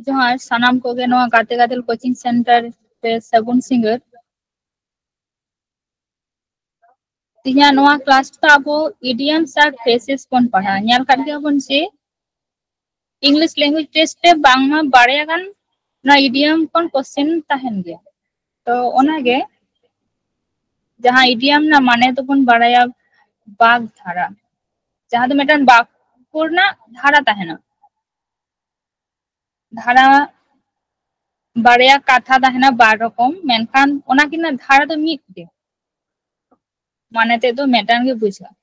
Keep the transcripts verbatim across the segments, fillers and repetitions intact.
ᱡᱚᱦᱟᱨ ᱥᱟᱱᱟᱢ ᱠᱚᱜᱮ ᱱᱚᱣᱟ ᱜᱟᱛᱮ ᱜᱟᱫᱮᱞ coaching center ᱨᱮ ᱥᱟᱹᱜᱩᱱ ᱥᱤᱸᱜᱟᱹᱲ᱾ ᱛᱮᱦᱮᱧᱟᱜ ᱱᱚᱣᱟ class ᱫᱚ ᱟᱵᱚ idioms ᱟᱨ phrases ᱵᱚᱱ ᱯᱟᱲᱦᱟᱜᱼᱟ᱾ ᱧᱮᱞ ᱠᱟᱜ ᱜᱮᱭᱟᱵᱚᱱ ᱡᱮ English language test ᱨᱮ ᱵᱟᱝᱢᱟ ᱵᱟᱨᱭᱟ ᱜᱟᱱ ᱱᱚᱣᱟ idiom ᱠᱷᱚᱱ question ᱛᱟᱦᱮᱱ ᱜᱮᱭᱟ᱾ ᱛᱚ ᱚᱱᱟᱜᱮ ᱡᱟᱦᱟᱸ idiom ᱨᱮᱱᱟᱜ ᱢᱟᱱᱮ ᱫᱚᱵᱚᱱ ᱵᱟᱲᱟᱭᱟ ᱵᱟᱠ ᱫᱷᱟᱨᱟ, ᱡᱟᱦᱟᱸ ᱫᱚ ᱢᱤᱫᱴᱟᱝ ᱵᱟᱠ ᱨᱮᱱᱟᱜ ᱫᱷᱟᱨᱟ ᱛᱟᱦᱮᱱᱟ᱾ ᱫᱷᱟᱨᱟ ᱵᱟᱨᱭᱟ ᱠᱟᱛᱷᱟ ᱛᱟᱦᱮᱱᱟ ᱵᱟᱨ ᱨᱚᱠᱚᱢ, ᱢᱮᱱᱠᱷᱟᱱ ᱚᱱᱟ ᱠᱤᱱ ᱨᱮᱱᱟᱜ ᱫᱷᱟᱨᱟ ᱫᱚ ᱢᱤᱫ ᱜᱮ, ᱢᱟᱱᱮ ᱛᱮᱫ ᱫᱚ ᱢᱤᱫᱴᱟᱝ ᱜᱮ ᱵᱩᱡᱷᱟᱹᱜᱼᱟ᱾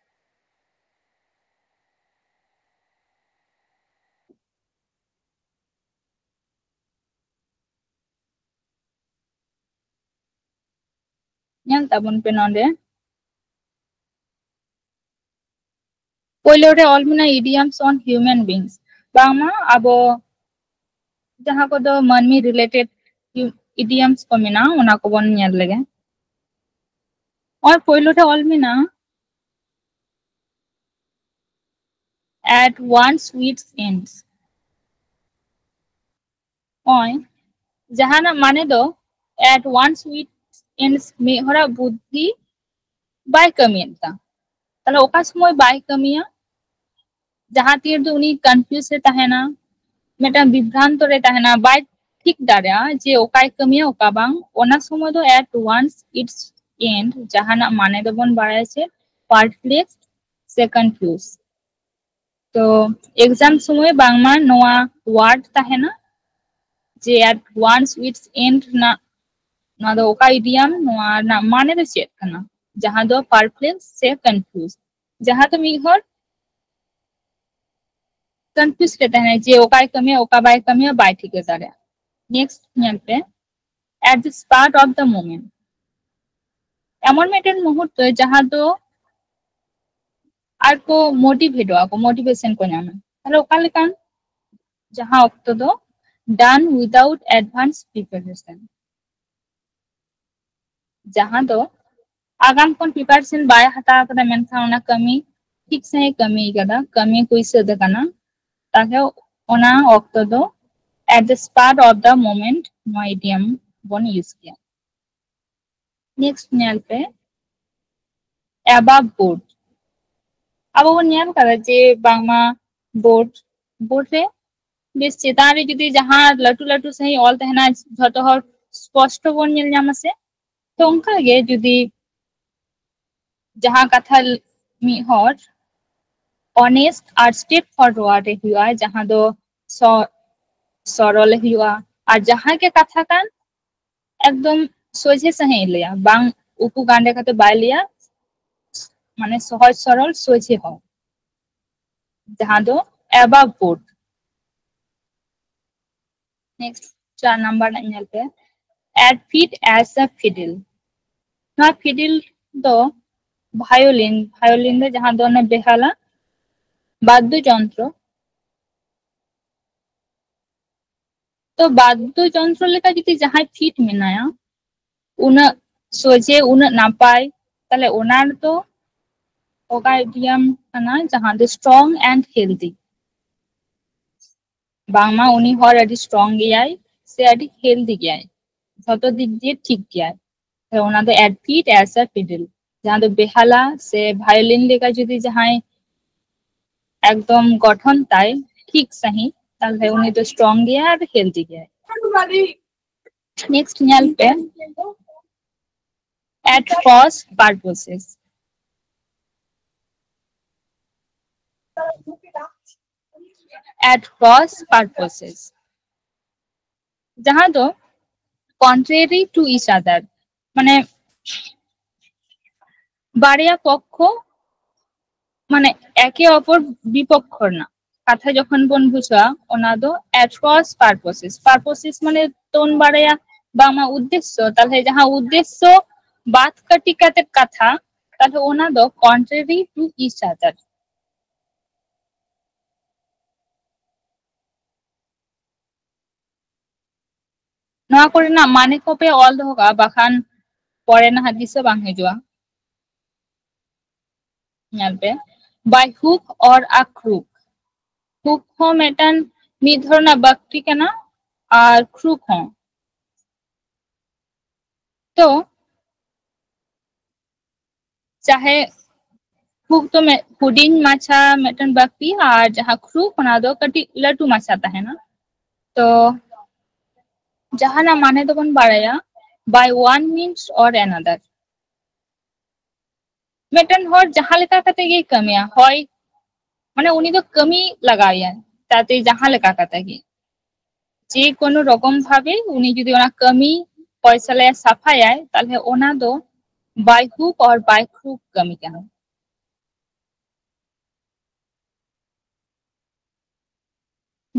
ᱧᱮᱞ ᱛᱟᱵᱚᱱ ᱯᱮ ᱱᱚᱰᱮ᱾ ᱯᱳᱭᱞᱳ ᱨᱮ ᱚᱞ ᱢᱮᱱᱟᱜᱼᱟ idioms on human beings, ᱵᱟᱝᱢᱟ ᱟᱵᱚ ᱡᱟᱦᱟᱸ ᱠᱚᱫᱚ ᱢᱟᱹᱱᱢᱤ related idioms ᱠᱚ ᱢᱮᱱᱟᱜᱼᱟ, ᱚᱱᱟ ᱠᱚᱵᱚᱱ ᱧᱮᱞ ᱞᱮᱜᱮ᱾ ᱱᱚᱜᱼᱚᱭ ᱯᱳᱭᱞᱳ ᱨᱮ ᱚᱞ ᱢᱮᱱᱟᱜᱼᱟ at one's wits ends. ᱱᱚᱜᱼᱚᱭ ᱡᱟᱦᱟᱱᱟᱜ ᱢᱟᱱᱮ ᱫᱚ at one's wits ends, ᱢᱤᱫ ᱦᱚᱲᱟᱜ ᱵᱩᱫᱽᱫᱷᱤ ᱵᱟᱭ ᱠᱟᱹᱢᱤᱭᱮᱫ ᱛᱟᱭ᱾ ᱛᱟᱦᱞᱮ ᱚᱠᱟ ᱥᱚᱢᱚᱭ ᱵᱟᱭ ᱠᱟᱹᱢᱤᱭᱟ? ᱡᱟᱦᱟᱸ ᱛᱤ ᱨᱮᱫᱚ ᱩᱱᱤ confuse ᱮ ᱛᱟᱦᱮᱱᱟ, ᱢᱤᱫᱴᱟᱝ ᱵᱤᱵᱷᱨᱟᱱᱛᱚ ᱨᱮ ᱛᱟᱦᱮᱱᱟ, ᱵᱟᱭ ᱴᱷᱤᱠ ᱫᱟᱲᱮᱭᱟᱜᱼᱟ ᱡᱮ ᱚᱠᱟᱭ ᱠᱟᱹᱢᱤᱭᱟ ᱚᱠᱟ ᱵᱟᱝ, ᱚᱱᱟ ᱥᱚᱢᱚᱭ ᱫᱚ at one's wits end, ᱡᱟᱦᱟᱱᱟᱜ ᱢᱟᱱᱮ ᱫᱚᱵᱚᱱ ᱵᱟᱲᱟᱭᱟ ᱡᱮ perplexed ᱥᱮ confuse᱾ ᱛᱚ exam ᱥᱚᱢᱚᱭ ᱵᱟᱝᱢᱟ ᱱᱚᱣᱟ word ᱛᱟᱦᱮᱱᱟ ᱡᱮ at one's wits end ᱨᱮᱱᱟᱜ, ᱱᱚᱣᱟ ᱫᱚ ᱚᱠᱟ idiom, ᱱᱚᱣᱟ ᱨᱮᱱᱟᱜ ᱢᱟᱱᱮ ᱫᱚ ᱪᱮᱫ ᱠᱟᱱᱟ, ᱡᱟᱦᱟᱸ ᱫᱚ perplexed ᱥᱮ confuse, ᱡᱟᱦᱟᱸ ᱫᱚ ᱢᱤᱫ ᱦᱚᱲ confuse ᱨᱮ ᱛᱟᱦᱮᱱᱟ ᱡᱮ ᱚᱠᱟᱭ ᱠᱟᱹᱢᱤᱭᱟ ᱚᱠᱟ ᱵᱟᱭ ᱠᱟᱹᱢᱤᱭᱟ, ᱵᱟᱭ ᱴᱷᱤᱠᱟᱹ ᱫᱟᱲᱮᱭᱟᱜᱼᱟ᱾ Next ᱧᱮᱞ ᱯᱮ, at the spur of the moment, ᱮᱢᱚᱱ ᱢᱤᱫᱴᱮᱱ ᱢᱩᱦᱩᱨᱛᱚ ᱡᱟᱦᱟᱸ ᱫᱚ ᱟᱨ ᱠᱚ motivateᱚᱜᱼᱟ ᱠᱚ, motivation ᱠᱚ ᱧᱟᱢᱟ᱾ ᱛᱟᱦᱞᱮ ᱚᱠᱟ ᱞᱮᱠᱟᱱ? ᱡᱟᱦᱟᱸ ᱚᱠᱛᱚ ᱫᱚ done without advance preparation, ᱡᱟᱦᱟᱸ ᱫᱚ ᱟᱜᱟᱢ ᱠᱷᱚᱱ preparation ᱵᱟᱭ ᱦᱟᱛᱟᱣ ᱟᱠᱟᱫᱟ, ᱢᱮᱱᱠᱷᱟᱱ ᱚᱱᱟ ᱠᱟᱹᱢᱤ ᱴᱷᱤᱠ ᱥᱟᱺᱦᱤᱡ ᱠᱟᱹᱢᱤ ᱟᱠᱟᱫᱟ, ᱠᱟᱹᱢᱤ ᱠᱚ ᱥᱟᱹᱛ ᱟᱠᱟᱱᱟ, ᱛᱟᱦᱞᱮ ᱚᱱᱟ ᱚᱠᱛᱚ ᱫᱚ at the spur of the moment ᱱᱚᱣᱟ idiom ᱵᱚᱱ use ᱜᱮᱭᱟ᱾ Next ᱧᱮᱞ ᱯᱮ, above board᱾ ᱟᱵᱚ ᱵᱚᱱ ᱧᱮᱞ ᱠᱟᱫᱟ ᱡᱮ ᱵᱟᱝᱢᱟ board, board ᱨᱮ ᱵᱮᱥ ᱪᱮᱛᱟᱱ ᱨᱮ ᱡᱩᱫᱤ ᱡᱟᱦᱟᱸ ᱞᱟᱹᱴᱩ ᱞᱟᱹᱴᱩ ᱥᱟᱺᱦᱤᱡ ᱚᱞ ᱛᱟᱦᱮᱱᱟ, ᱡᱷᱚᱛᱚ ᱦᱚᱲ ᱥᱯᱚᱥᱴᱚ ᱵᱚᱱ ᱧᱮᱞ ᱧᱟᱢᱟ ᱥᱮ᱾ ᱛᱚ ᱚᱱᱠᱟ ᱜᱮ ᱡᱩᱫᱤ ᱡᱟᱦᱟᱸ ᱠᱟᱛᱷᱟ ᱢᱤᱫ ᱦᱚᱲ honest ᱟᱨ straight forward ᱮ ᱦᱩᱭᱩᱜᱼᱟ, ᱡᱟᱦᱟᱸ ᱫᱚ ᱥᱚ-, ᱥᱚᱨᱚᱞ ᱮ ᱦᱩᱭᱩᱜᱼᱟ, ᱟᱨ ᱡᱟᱦᱟᱸ ᱜᱮ ᱠᱟᱛᱷᱟ ᱠᱟᱱ ᱮᱠᱫᱚᱢ ᱥᱚᱡᱷᱮ ᱥᱟᱺᱦᱤᱡ ᱮ ᱞᱟᱹᱭᱟ, ᱵᱟᱝ ᱩᱠᱩ ᱜᱟᱸᱰᱮ ᱠᱟᱛᱮ ᱵᱟᱭ ᱞᱟᱹᱭᱟ, ᱢᱟᱱᱮ ᱥᱚᱦᱚᱡ ᱥᱚᱨᱚᱞ ᱥᱚᱡᱷᱮ ᱦᱚᱲ, ᱡᱟᱦᱟᱸ ᱫᱚ above board᱾ Next ᱪᱟᱨ ᱱᱟᱢᱵᱟᱨ ᱨᱮᱱᱟᱜ ᱧᱮᱞ ᱯᱮ, at fit as a fiddle᱾ ᱱᱚᱣᱟ fiddle ᱫᱚ violin, violin ᱫᱚ ᱡᱟᱦᱟᱸ ᱫᱚ ᱚᱱᱮ ᱵᱮᱦᱟᱞᱟ ᱵᱟᱫᱽᱫᱚ ᱡᱚᱱᱛᱨᱚ, ᱛᱚ ᱵᱟᱫᱽᱫᱚ ᱡᱚᱱᱛᱨᱚ ᱞᱮᱠᱟ ᱡᱩᱫᱤ ᱡᱟᱦᱟᱸᱭ fit ᱢᱮᱱᱟᱭᱟ, ᱩᱱᱟᱹᱜ ᱥᱚᱡᱷᱮ, ᱩᱱᱟᱹᱜ ᱱᱟᱯᱟᱭ, ᱛᱟᱦᱞᱮ ᱚᱱᱟ ᱨᱮᱫᱚ ᱚᱠᱟ idiom ᱠᱟᱱᱟ ᱡᱟᱦᱟᱸ ᱫᱚ strong and healthy? ᱵᱟᱝᱢᱟ ᱩᱱᱤ ᱦᱚᱲ ᱟᱹᱰᱤ strong ᱜᱮᱭᱟᱭ ᱥᱮ ᱟᱹᱰᱤ healthy ᱜᱮᱭᱟᱭ, ᱡᱷᱚᱛᱚ ᱫᱤᱠ ᱫᱤᱭᱮ ᱴᱷᱤᱠ ᱜᱮᱭᱟᱭ᱾ ᱛᱟᱦᱞᱮ ᱚᱱᱟ ᱫᱚ at fit as a fiddle, ᱡᱟᱦᱟᱸ ᱫᱚ ᱵᱮᱦᱟᱞᱟ ᱥᱮ violin ᱞᱮᱠᱟ ᱡᱩᱫᱤ ᱡᱟᱦᱟᱸᱭ ᱮᱠᱫᱚᱢ ᱜᱚᱴᱷᱚᱱ ᱛᱟᱭ ᱴᱷᱤᱠ ᱥᱟᱺᱦᱤᱡ, ᱛᱟᱦᱞᱮ ᱩᱱᱤ ᱫᱚ strong ᱜᱮᱭᱟᱭ ᱟᱨ healthy ᱜᱮᱭᱟᱭ᱾ Next ᱧᱮᱞ ᱯᱮ, at cross purposes᱾ At cross purposes, ᱡᱟᱦᱟᱸ ᱫᱚ contrary to each other, ᱢᱟᱱᱮ ᱵᱟᱨᱭᱟ ᱯᱚᱠᱠᱷᱚ, ᱢᱟᱱᱮ ᱮᱠᱮ ᱚᱯᱚᱨ ᱵᱤᱯᱚᱠᱠᱷᱚ ᱨᱮᱱᱟᱜ ᱠᱟᱛᱷᱟ ᱡᱚᱠᱷᱚᱱ ᱵᱚᱱ ᱵᱩᱡᱷᱟᱹᱣᱟ, ᱚᱱᱟ ᱫᱚ at cross purposes᱾ Purposes ᱢᱟᱱᱮ ᱛᱚ ᱵᱚᱱ ᱵᱟᱲᱟᱭᱟ ᱵᱟᱝᱢᱟ ᱩᱫᱽᱫᱮᱥᱥᱚ, ᱛᱟᱦᱞᱮ ᱡᱟᱦᱟᱸ ᱩᱫᱽᱫᱮᱥᱥᱚ ᱵᱟᱫ ᱠᱟᱹᱴᱤ ᱠᱟᱛᱮ ᱠᱟᱛᱷᱟ, ᱛᱟᱦᱞᱮ ᱚᱱᱟ ᱫᱚ contrary to each other᱾ ᱱᱚᱣᱟ ᱠᱚᱨᱮᱱᱟᱜ ᱢᱟᱱᱮ ᱠᱚᱯᱮ ᱚᱞ ᱫᱚᱦᱚ ᱠᱟᱜᱼᱟ, ᱵᱟᱠᱷᱟᱱ ᱯᱚᱨᱮ ᱱᱟᱦᱟᱜ ᱫᱤᱥᱟᱹ ᱵᱟᱝ ᱦᱤᱡᱩᱜᱼᱟ᱾ ᱧᱮᱞ ᱯᱮ, by hook or a crook᱾ Hook ᱦᱚᱸ ᱢᱤᱫᱴᱟᱝ ᱢᱤᱫ ᱫᱷᱚᱨᱚᱱᱟᱜ ᱵᱟᱠᱴᱤ ᱠᱟᱱᱟ ᱟᱨ ᱠᱷᱨᱩᱠ ᱦᱚᱸ᱾ ᱛᱚ ᱪᱟᱦᱮ ᱠᱷᱩᱵ ᱛᱚ ᱢᱮ-, ᱦᱩᱰᱤᱧ ᱢᱟᱪᱷᱟ ᱢᱤᱫᱴᱮᱱ ᱵᱟᱠᱴᱤ, ᱟᱨ ᱡᱟᱦᱟᱸ ᱠᱷᱨᱩᱠ ᱚᱱᱟ ᱫᱚ ᱠᱟᱹᱴᱤᱡ ᱞᱟᱹᱴᱩ ᱢᱟᱪᱷᱟ ᱛᱟᱦᱮᱱᱟ᱾ ᱛᱚ ᱡᱟᱦᱟᱱᱟᱜ ᱢᱟᱱᱮ ᱫᱚᱵᱚᱱ ᱵᱟᱲᱟᱭᱟ by one means or another. ᱢᱤᱫᱴᱮᱱ ᱦᱚᱲ ᱡᱟᱦᱟᱸ ᱞᱮᱠᱟ ᱠᱟᱛᱮ ᱜᱮ ᱠᱟᱹᱢᱤᱭᱟ, ᱦᱚᱭ ᱢᱟᱱᱮ ᱩᱱᱤ ᱫᱚ ᱠᱟᱹᱢᱤ ᱞᱟᱜᱟᱣᱮᱭᱟ ᱛᱟᱛᱮ ᱡᱟᱦᱟᱸ ᱞᱮᱠᱟ ᱠᱟᱛᱮ ᱜᱮ, ᱡᱮ ᱠᱳᱱᱳ ᱨᱚᱠᱚᱢ ᱵᱷᱟᱵᱮ ᱩᱱᱤ ᱡᱩᱫᱤ ᱚᱱᱟ ᱠᱟᱹᱢᱤ ᱯᱚᱭᱥᱟ ᱞᱟᱭᱟ, ᱥᱟᱯᱷᱟᱭᱟᱭ, ᱛᱟᱦᱞᱮ ᱚᱱᱟ ᱫᱚ by hook or by crook ᱠᱟᱹᱢᱤ ᱠᱟᱱᱟ᱾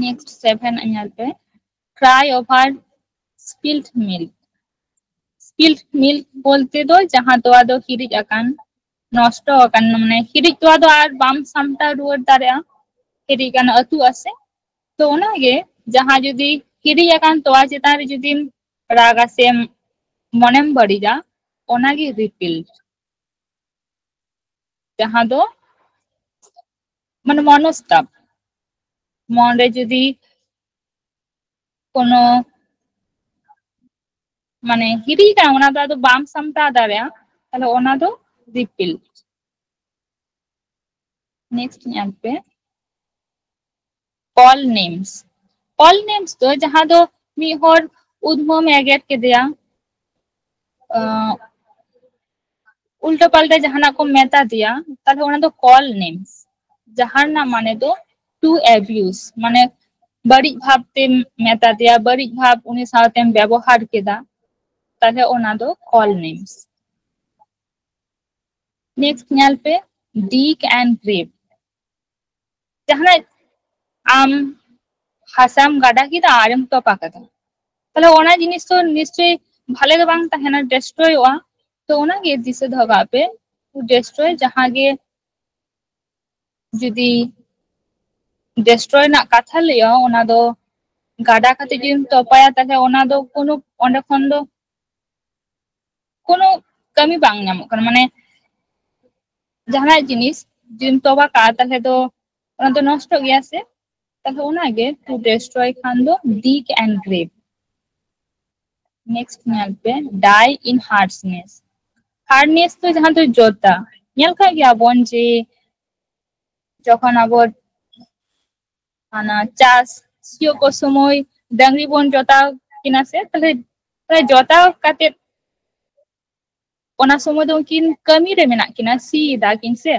Next seven ᱧᱮᱞ ᱯᱮ, cry over spilt milk. Spilt milk ᱵᱚᱞᱛᱮ ᱫᱚ ᱡᱟᱦᱟᱸ ᱛᱚᱣᱟ ᱫᱚ ᱦᱤᱨᱤᱡ ᱟᱠᱟᱱ, ᱱᱚᱥᱴᱚ ᱟᱠᱟᱱ, ᱢᱟᱱᱮ ᱦᱤᱨᱤᱡ ᱛᱚᱣᱟ ᱫᱚ ᱟᱨ ᱵᱟᱢ ᱥᱟᱢᱴᱟᱣ ᱨᱩᱣᱟᱹᱲ ᱫᱟᱲᱮᱭᱟᱜᱼᱟ, ᱦᱤᱨᱤᱡ ᱟᱠᱟᱱ ᱟᱹᱛᱩᱜ ᱟᱥᱮ, ᱛᱚ ᱚᱱᱟᱜᱮ ᱡᱟᱦᱟᱸ ᱡᱩᱫᱤ ᱦᱤᱨᱤᱡ ᱟᱠᱟᱱ ᱛᱚᱣᱟ ᱪᱮᱛᱟᱱ ᱨᱮ ᱡᱩᱫᱤᱢ ᱨᱟᱜᱟ ᱥᱮ ᱢᱚᱱᱮᱢ ᱵᱟᱹᱲᱤᱡᱟ, ᱚᱱᱟᱜᱮ ᱨᱤᱯᱤᱞᱴ᱾ ᱡᱟᱦᱟᱸ ᱫᱚ ᱢᱟᱱᱮ ᱢᱚᱱᱚᱥᱛᱟᱯ, ᱢᱚᱱᱨᱮ ᱡᱩᱫᱤ ᱠᱳᱱᱳ ᱢᱟᱱᱮ ᱦᱤᱨᱤᱡ ᱠᱟᱱᱟ, ᱚᱱᱟ ᱫᱚ ᱟᱫᱚ ᱵᱟᱢ ᱥᱟᱢᱴᱟᱣ ᱫᱟᱲᱮᱭᱟᱜᱼᱟ, ᱛᱟᱦᱞᱮ ᱚᱱᱟ ᱫᱚ ᱨᱤᱯᱤᱞᱴ᱾ Next ᱧᱮᱞ ᱯᱮ, call names. Call names ᱫᱚ ᱡᱟᱦᱟᱸ ᱫᱚ ᱢᱤᱫ ᱦᱚᱲ ᱩᱫᱢᱟᱹᱢ ᱮᱜᱮᱨ ᱠᱮᱫᱮᱭᱟ, ᱟᱸ, ᱩᱞᱴᱟᱹ ᱯᱟᱞᱴᱟ ᱡᱟᱦᱟᱱᱟᱜ ᱠᱚ ᱢᱮᱛᱟ ᱫᱮᱭᱟ, ᱛᱟᱦᱞᱮ ᱚᱱᱟ ᱫᱚ call names. ᱡᱟᱦᱟᱸ ᱨᱮᱱᱟᱜ ᱢᱟᱱᱮ ᱫᱚ to abuse, ᱢᱟᱱᱮ ᱵᱟᱹᱲᱤᱡ ᱵᱷᱟᱵᱽ ᱛᱮᱢ ᱢᱮᱛᱟ ᱫᱮᱭᱟ, ᱵᱟᱹᱲᱤᱡ ᱵᱷᱟᱵᱽ ᱩᱱᱤ ᱥᱟᱶᱛᱮᱢ ᱵᱮᱵᱚᱦᱟᱨ ᱠᱮᱫᱟ, ᱛᱟᱦᱞᱮ ᱚᱱᱟ ᱫᱚ call names. Next ᱧᱮᱞ ᱯᱮ, dig and grave. ᱡᱟᱦᱟᱱᱟᱜ ᱟᱢ ᱦᱟᱥᱟᱢ ᱜᱟᱰᱟ ᱠᱮᱫᱟ ᱟᱨᱮᱢ ᱛᱚᱯᱟ ᱠᱟᱫᱟ, ᱛᱟᱦᱞᱮ ᱚᱱᱟ ᱡᱤᱱᱤᱥ ᱫᱚ ᱱᱤᱥᱪᱚᱭ ᱵᱷᱟᱞᱮ ᱫᱚ ᱵᱟᱝ ᱛᱟᱦᱮᱱᱟ, ᱰᱮᱥᱴᱨᱚᱭᱚᱜᱼᱟ᱾ ᱛᱚ ᱚᱱᱟᱜᱮ ᱫᱤᱥᱟᱹ ᱫᱚᱦᱚ ᱠᱟᱜ ᱯᱮ, ᱰᱮᱥᱴᱨᱚᱭ ᱡᱟᱦᱟᱸ ᱜᱮ ᱡᱩᱫᱤ ᱰᱮᱥᱴᱨᱚᱭ ᱨᱮᱱᱟᱜ ᱠᱟᱛᱷᱟ ᱞᱟᱹᱭᱟ, ᱚᱱᱟ ᱫᱚ ᱜᱟᱰᱟ ᱠᱟᱛᱮ ᱡᱩᱫᱤᱢ ᱛᱚᱯᱟᱭᱟ, ᱛᱟᱦᱞᱮ ᱚᱱᱟ ᱫᱚ ᱠᱳᱱᱳ, ᱚᱸᱰᱮ ᱠᱷᱚᱱ ᱫᱚ ᱠᱳᱱᱳ ᱠᱟᱹᱢᱤ ᱵᱟᱝ ᱧᱟᱢᱚᱜ ᱠᱟᱱᱟ᱾ ᱢᱟᱱᱮ ᱡᱟᱦᱟᱱᱟᱜ ᱡᱤᱱᱤᱥ ᱡᱩᱫᱤᱢ ᱛᱚᱯᱟ ᱠᱟᱜᱼᱟ, ᱛᱟᱦᱞᱮ ᱫᱚ ᱚᱱᱟ ᱫᱚ ᱱᱚᱥᱴᱚᱜ ᱜᱮᱭᱟ ᱥᱮ᱾ ᱛᱟᱦᱞᱮ ᱚᱱᱟᱜᱮ to destroy ᱠᱷᱟᱱ ᱫᱚ dig and grave. Next ᱧᱮᱞ ᱯᱮ, die in harshness. Harshness ᱫᱚ ᱡᱟᱦᱟᱸ ᱫᱚ ᱡᱚᱛᱟ, ᱧᱮᱞ ᱠᱟᱜ ᱜᱮᱭᱟ ᱵᱚᱱ ᱡᱮ ᱡᱚᱠᱷᱚᱱ ᱟᱵᱚ ᱚᱱᱟ ᱪᱟᱥ ᱥᱤᱭᱳᱜ ᱠᱚ ᱥᱚᱢᱚᱭ ᱰᱟᱝᱨᱤ ᱵᱚᱱ ᱡᱚᱛᱟ ᱠᱤᱱᱟ ᱥᱮ, ᱛᱟᱦᱞᱮ ᱛᱟᱦᱞᱮ ᱡᱚᱛᱟ ᱠᱟᱛᱮ ᱚᱱᱟ ᱥᱚᱢᱚᱭ ᱫᱚ ᱩᱱᱠᱤᱱ ᱠᱟᱹᱢᱤ ᱨᱮ ᱢᱮᱱᱟᱜ ᱠᱤᱱᱟ, ᱥᱤ ᱮᱫᱟ ᱠᱤᱱ ᱥᱮ᱾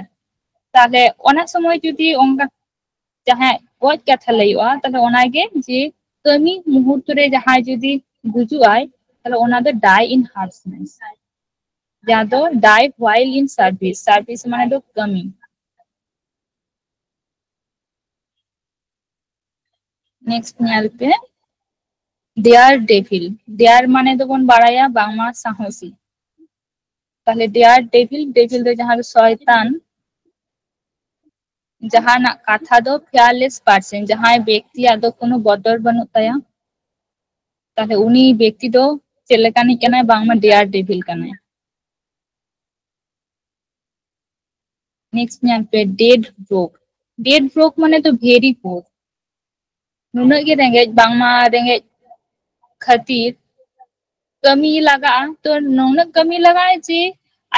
ᱛᱟᱦᱞᱮ ᱚᱱᱟ ᱥᱚᱢᱚᱭ ᱡᱩᱫᱤ ᱚᱱᱠᱟ ᱡᱟᱦᱟᱸᱭ ᱜᱚᱡ ᱠᱟᱛᱷᱟ ᱞᱟᱹᱭᱚᱜᱼᱟ, ᱛᱟᱦᱞᱮ ᱚᱱᱟᱜᱮ ᱡᱮ ᱠᱟᱹᱢᱤ ᱢᱩᱦᱩᱨᱛᱚ ᱨᱮ ᱡᱟᱦᱟᱸᱭ ᱡᱩᱫᱤ ᱜᱩᱡᱩᱜ ᱟᱭ, ᱛᱟᱦᱞᱮ ᱚᱱᱟ ᱫᱚ die in harshness, ᱡᱟᱦᱟᱸ ᱫᱚ die while in service. Service ᱢᱟᱱᱮ ᱫᱚ ᱠᱟᱹᱢᱤ. Next ᱧᱮᱞ ᱯᱮ, dare devil. Dare ᱢᱟᱱᱮ ᱫᱚᱵᱚᱱ ᱵᱟᱲᱟᱭᱟ ᱵᱟᱝᱢᱟ ᱥᱟᱦᱚᱥᱤ. ᱛᱟᱦᱞᱮ dare devil, devil ᱫᱚ ᱡᱟᱦᱟᱸ ᱫᱚ ᱥᱚᱭᱛᱟᱱ, ᱡᱟᱦᱟᱱᱟᱜ ᱠᱟᱛᱷᱟ ᱫᱚ fearless person, ᱡᱟᱦᱟᱸᱭ ᱵᱮᱠᱛᱤᱭᱟᱜ ᱫᱚ ᱠᱳᱱᱳ ᱵᱚᱛᱚᱨ ᱵᱟᱹᱱᱩᱜ ᱛᱟᱭᱟ, ᱛᱟᱦᱞᱮ ᱩᱱᱤ ᱵᱮᱠᱛᱤ ᱫᱚ ᱪᱮᱫ ᱞᱮᱠᱟᱱᱤᱡ ᱠᱟᱱᱟᱭ? ᱵᱟᱝᱢᱟ dare devil ᱠᱟᱱᱟᱭ. Next ᱧᱮᱞ ᱯᱮ, dead broke. Dead broke ᱢᱟᱱᱮ ᱫᱚ very poor. ᱱᱩᱱᱟᱹᱜ ᱜᱮ ᱨᱮᱸᱜᱮᱡ, ᱵᱟᱝᱢᱟ ᱨᱮᱸᱜᱮᱡ ᱠᱷᱟᱹᱛᱤᱨ ᱠᱟᱹᱢᱤ ᱞᱟᱜᱟᱜᱼᱟ, ᱛᱚ ᱱᱩᱱᱟᱹᱜ ᱠᱟᱹᱢᱤ ᱞᱟᱜᱟᱜᱼᱟ ᱡᱮ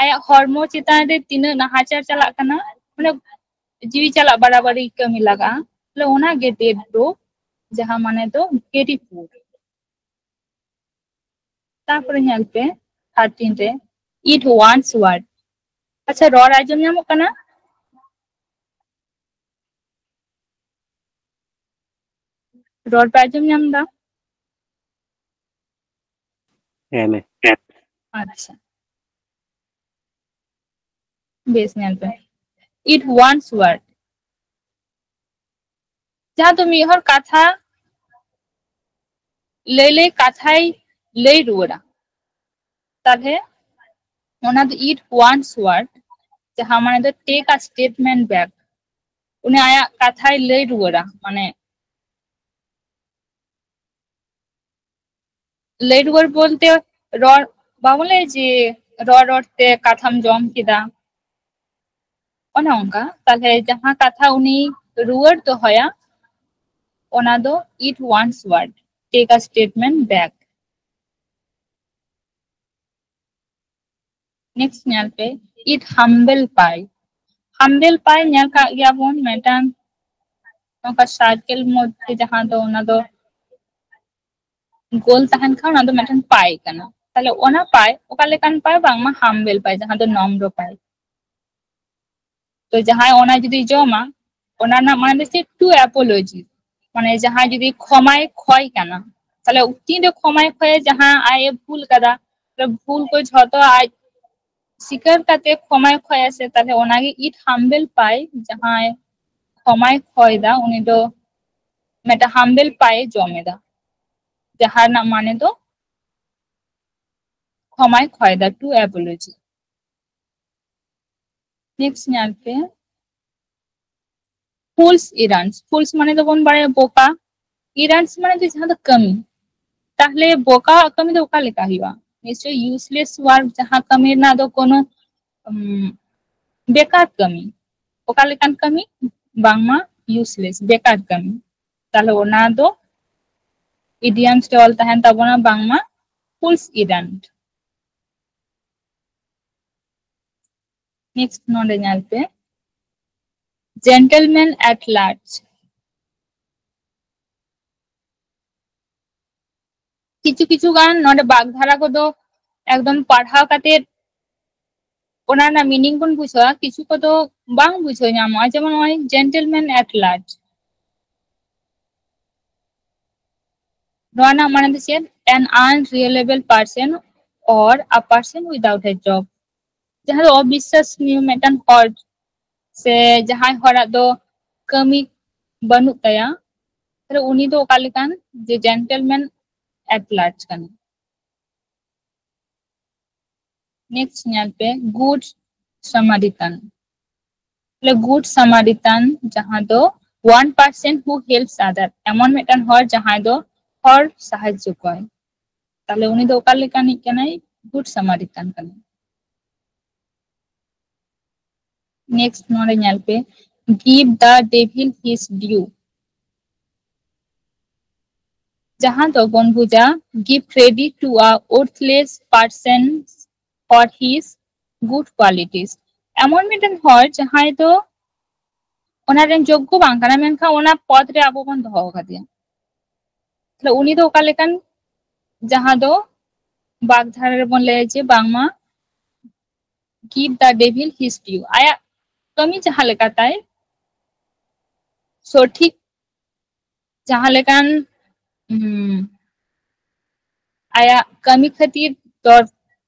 ᱟᱭᱟᱜ ᱦᱚᱲᱢᱚ ᱪᱮᱛᱟᱱ ᱨᱮ ᱛᱤᱱᱟᱹᱜ ᱱᱟᱦᱟᱪᱟᱨ ᱪᱟᱞᱟᱜ ᱠᱟᱱᱟ, ᱢᱟᱱᱮ ᱡᱤᱣᱤ ᱪᱟᱞᱟᱜ ᱵᱟᱨᱟᱵᱟᱨᱤ ᱠᱟᱹᱢᱤ ᱞᱟᱜᱟᱜᱼᱟ, ᱛᱟᱦᱞᱮ ᱚᱱᱟᱜᱮ dead broke, ᱡᱟᱦᱟᱸ ᱢᱟᱱᱮ ᱫᱚ very poor. ᱛᱟᱨᱯᱚᱨᱮ ᱧᱮᱞ ᱯᱮ, thirteen ᱨᱮ, eat one's word. ᱟᱪᱪᱷᱟ, ᱨᱚᱲ ᱟᱸᱡᱚᱢ ᱧᱟᱢᱚᱜ ᱠᱟᱱᱟ? ᱨᱚᱲ ᱯᱮ ᱟᱸᱡᱚᱢ ᱧᱟᱢ ᱮᱫᱟ? ᱦᱮᱸ, ᱢᱮ᱾ ᱟᱪᱪᱷᱟ, ᱵᱮᱥ, ᱧᱮᱞ ᱯᱮ, eat one's word, ᱡᱟᱦᱟᱸ ᱫᱚ ᱢᱤᱫ ᱦᱚᱲ ᱠᱟᱛᱷᱟ ᱞᱟᱹᱭ ᱞᱟᱹᱭ ᱠᱟᱛᱷᱟᱭ ᱞᱟᱹᱭ ᱨᱩᱣᱟᱹᱲᱟ, ᱛᱟᱦᱞᱮ ᱚᱱᱟ ᱫᱚ eat one's word, ᱡᱟᱦᱟᱸ ᱢᱟᱱᱮ ᱫᱚ take a statement back. ᱩᱱᱤ ᱟᱭᱟᱜ ᱠᱟᱛᱷᱟᱭ ᱞᱟᱹᱭ ᱨᱩᱣᱟᱹᱲᱟ, ᱢᱟᱱᱮ ᱞᱟᱹᱭ ᱨᱩᱣᱟᱹᱲ ᱵᱚᱞᱛᱮ ᱨᱚᱲ, ᱵᱟᱵᱚᱱ ᱞᱟᱹᱭᱟ ᱡᱮ ᱨᱚᱲ ᱨᱚᱲ ᱛᱮ ᱠᱟᱛᱷᱟᱢ ᱡᱚᱢ ᱠᱮᱫᱟ, ᱚᱱᱮ ᱚᱱᱠᱟ. ᱛᱟᱦᱞᱮ ᱡᱟᱦᱟᱸ ᱠᱟᱛᱷᱟ ᱩᱱᱤ ᱨᱩᱣᱟᱹᱲ ᱫᱚᱦᱚᱭᱟ, ᱚᱱᱟ ᱫᱚ it wants word, take a statement back. Next ᱧᱮᱞ ᱯᱮ, it humble pie. Humble pie ᱧᱮᱞ ᱠᱟᱜ ᱜᱮᱭᱟ ᱵᱚᱱ, ᱢᱤᱫᱴᱟᱝ ᱱᱚᱝᱠᱟ circle ᱢᱚᱫᱽᱫᱷᱮ ᱡᱟᱦᱟᱸ ᱫᱚ ᱚᱱᱟ ᱫᱚ ᱜᱳᱞ ᱛᱟᱦᱮᱱ ᱠᱷᱟᱱ ᱚᱱᱟ ᱫᱚ ᱢᱤᱫᱴᱟᱝ pie ᱠᱟᱱᱟ᱾ ᱛᱟᱦᱞᱮ ᱚᱱᱟ pie ᱚᱠᱟ ᱞᱮᱠᱟᱱ pie? ᱵᱟᱝᱢᱟ humble pie, ᱡᱟᱦᱟᱸ ᱫᱚ ᱱᱚᱢᱨᱚ pie. ᱛᱚ ᱡᱟᱦᱟᱸᱭ ᱚᱱᱟ ᱡᱩᱫᱤ ᱡᱚᱢᱟ, ᱚᱱᱟ ᱨᱮᱱᱟᱜ ᱢᱟᱱᱮ ᱫᱚ ᱪᱮᱫ? To apologize. ᱢᱟᱱᱮ ᱡᱟᱦᱟᱸᱭ ᱡᱩᱫᱤ ᱠᱷᱚᱢᱟᱭ ᱠᱷᱚᱭ ᱠᱟᱱᱟ, ᱛᱟᱦᱞᱮ ᱛᱤᱱᱨᱮ ᱠᱷᱚᱢᱟᱭ ᱠᱷᱚᱭᱟ? ᱡᱟᱦᱟᱸ ᱟᱡ ᱮ ᱵᱷᱩᱞ ᱠᱟᱫᱟ, ᱛᱟᱦᱞᱮ ᱵᱷᱩᱞ ᱠᱚ ᱡᱷᱚᱛᱚ ᱟᱡ ᱥᱤᱠᱟᱹᱨ ᱠᱟᱛᱮ ᱠᱷᱚᱢᱟᱭ ᱠᱷᱚᱭᱟ ᱥᱮ, ᱛᱟᱦᱞᱮ ᱚᱱᱟᱜᱮ it humble pie. ᱡᱟᱦᱟᱸᱭ ᱠᱷᱚᱢᱟᱭ ᱠᱷᱚᱭ ᱫᱟ, ᱩᱱᱤ ᱫᱚ ᱢᱤᱫᱴᱟᱝ humble pie ᱮ ᱡᱚᱢ ᱮᱫᱟ, ᱡᱟᱦᱟᱸ ᱨᱮᱱᱟᱜ ᱢᱟᱱᱮ ᱫᱚ ᱠᱷᱚᱢᱟᱭ ᱠᱷᱚᱭ ᱫᱟ, to apology. Next ᱧᱮᱞ ᱯᱮ, fool's errands. Fool's ᱢᱟᱱᱮ ᱫᱚᱵᱚᱱ ᱵᱟᱲᱟᱭᱟ ᱵᱚᱠᱟ, errands ᱢᱟᱱᱮ ᱫᱚ ᱡᱟᱦᱟᱸ ᱫᱚ ᱠᱟᱹᱢᱤ᱾ ᱛᱟᱦᱞᱮ ᱵᱚᱠᱟᱣᱟᱜ ᱠᱟᱹᱢᱤ ᱫᱚ ᱚᱠᱟ ᱞᱮᱠᱟ ᱦᱩᱭᱩᱜᱼᱟ? ᱱᱤᱥᱪᱚᱭ useless work, ᱡᱟᱦᱟᱸ ᱠᱟᱹᱢᱤ ᱨᱮᱱᱟᱜ ᱫᱚ ᱠᱳᱱᱳ, ᱩᱢ, ᱵᱮᱠᱟᱨ ᱠᱟᱹᱢᱤ᱾ ᱚᱠᱟ ᱞᱮᱠᱟᱱ ᱠᱟᱹᱢᱤ? ᱵᱟᱝᱢᱟ useless, ᱵᱮᱠᱟᱨ ᱠᱟᱹᱢᱤ. ᱛᱟᱦᱞᱮ ᱚᱱᱟ ᱫᱚ idioms ᱨᱮ ᱚᱞ ᱛᱟᱦᱮᱱ ᱛᱟᱵᱚᱱᱟ ᱵᱟᱝᱢᱟ fool's errand. Next ᱱᱚᱰᱮ ᱧᱮᱞ ᱯᱮ, gentleman at large. ᱠᱤᱪᱷᱩ ᱠᱤᱪᱷᱩ ᱜᱟᱱ ᱱᱚᱰᱮ ᱵᱟᱜᱽᱫᱷᱟᱨᱟ ᱠᱚᱫᱚ ᱮᱠᱫᱚᱢ ᱯᱟᱲᱦᱟᱣ ᱠᱟᱛᱮ ᱚᱱᱟ ᱨᱮᱱᱟᱜ meaning ᱵᱚᱱ ᱵᱩᱡᱷᱟᱹᱣᱟ, ᱠᱤᱪᱷᱩ ᱠᱚᱫᱚ ᱵᱟᱝ ᱵᱩᱡᱷᱟᱹᱣ ᱧᱟᱢᱚᱜᱼᱟ᱾ ᱡᱮᱢᱚᱱ ᱱᱚᱜᱼᱚᱭ gentleman at large, ᱱᱚᱣᱟ ᱨᱮᱱᱟᱜ ᱢᱟᱱᱮ ᱫᱚ ᱪᱮᱫ? An unreliable person or a person without a job. ᱡᱟᱦᱟᱸ ᱫᱚ ᱚᱵᱤᱥᱥᱟᱥᱱᱤᱭᱚ ᱢᱤᱫᱴᱟᱝ ᱦᱚᱲ ᱥᱮ ᱡᱟᱦᱟᱸᱭ ᱦᱚᱲᱟᱜ ᱫᱚ ᱠᱟᱹᱢᱤ ᱵᱟᱹᱱᱩᱜ ᱛᱟᱭᱟ, ᱛᱟᱦᱞᱮ ᱩᱱᱤ ᱫᱚ ᱚᱠᱟ ᱞᱮᱠᱟᱱ? ᱡᱮ gentleman at large ᱠᱟᱱᱟᱭ. Next ᱧᱮᱞ ᱯᱮ, good Samaritan. ᱛᱟᱦᱞᱮ good Samaritan ᱡᱟᱦᱟᱸ ᱫᱚ one person who helps other, ᱮᱢᱚᱱ ᱢᱤᱫᱴᱟᱝ ᱦᱚᱲ ᱡᱟᱦᱟᱸᱭ ᱫᱚ ᱦᱚᱲ ᱥᱟᱦᱟᱡᱽᱡᱚ ᱠᱚᱣᱟᱭ. ᱛᱟᱦᱞᱮ ᱩᱱᱤ ᱫᱚ ᱚᱠᱟ ᱞᱮᱠᱟᱱᱤᱡ ᱠᱟᱱᱟᱭ? Good Samaritan ᱠᱟᱱᱟᱭ. Next ᱱᱚᱰᱮ ᱧᱮᱞ ᱯᱮ, give the devil his due. ᱡᱟᱦᱟᱸ ᱫᱚᱵᱚᱱ ᱵᱩᱡᱟ give credit to a worthless person for his good qualities. ᱮᱢᱚᱱ ᱢᱤᱫᱴᱮᱱ ᱦᱚᱲ ᱡᱟᱦᱟᱸᱭ ᱫᱚ ᱚᱱᱟ ᱨᱮᱱ ᱡᱳᱜᱽᱜᱚ ᱵᱟᱝ ᱠᱟᱱᱟ, ᱢᱮᱱᱠᱷᱟᱱ ᱚᱱᱟ ᱯᱚᱫ ᱨᱮ ᱟᱵᱚ ᱵᱚᱱ ᱫᱚᱦᱚ ᱟᱠᱟᱫᱮᱭᱟ᱾ ᱛᱟᱦᱞᱮ ᱩᱱᱤ ᱫᱚ ᱚᱠᱟ ᱞᱮᱠᱟᱱ, ᱡᱟᱦᱟᱸ ᱫᱚ ᱵᱟᱜᱽᱫᱷᱟᱨᱟ ᱨᱮᱵᱚᱱ ᱞᱟᱹᱭᱟ ᱡᱮ ᱵᱟᱝᱢᱟ give the devil his due, ᱟᱭᱟᱜ ᱠᱟᱹᱢᱤ ᱡᱟᱦᱟᱸ ᱞᱮᱠᱟ ᱛᱟᱭ ᱥᱚᱴᱷᱤᱠ ᱡᱟᱦᱟᱸ ᱞᱮᱠᱟᱱ, ᱩᱢ, ᱟᱭᱟᱜ ᱠᱟᱹᱢᱤ ᱠᱷᱟᱹᱛᱤᱨ ᱫᱚᱨ-,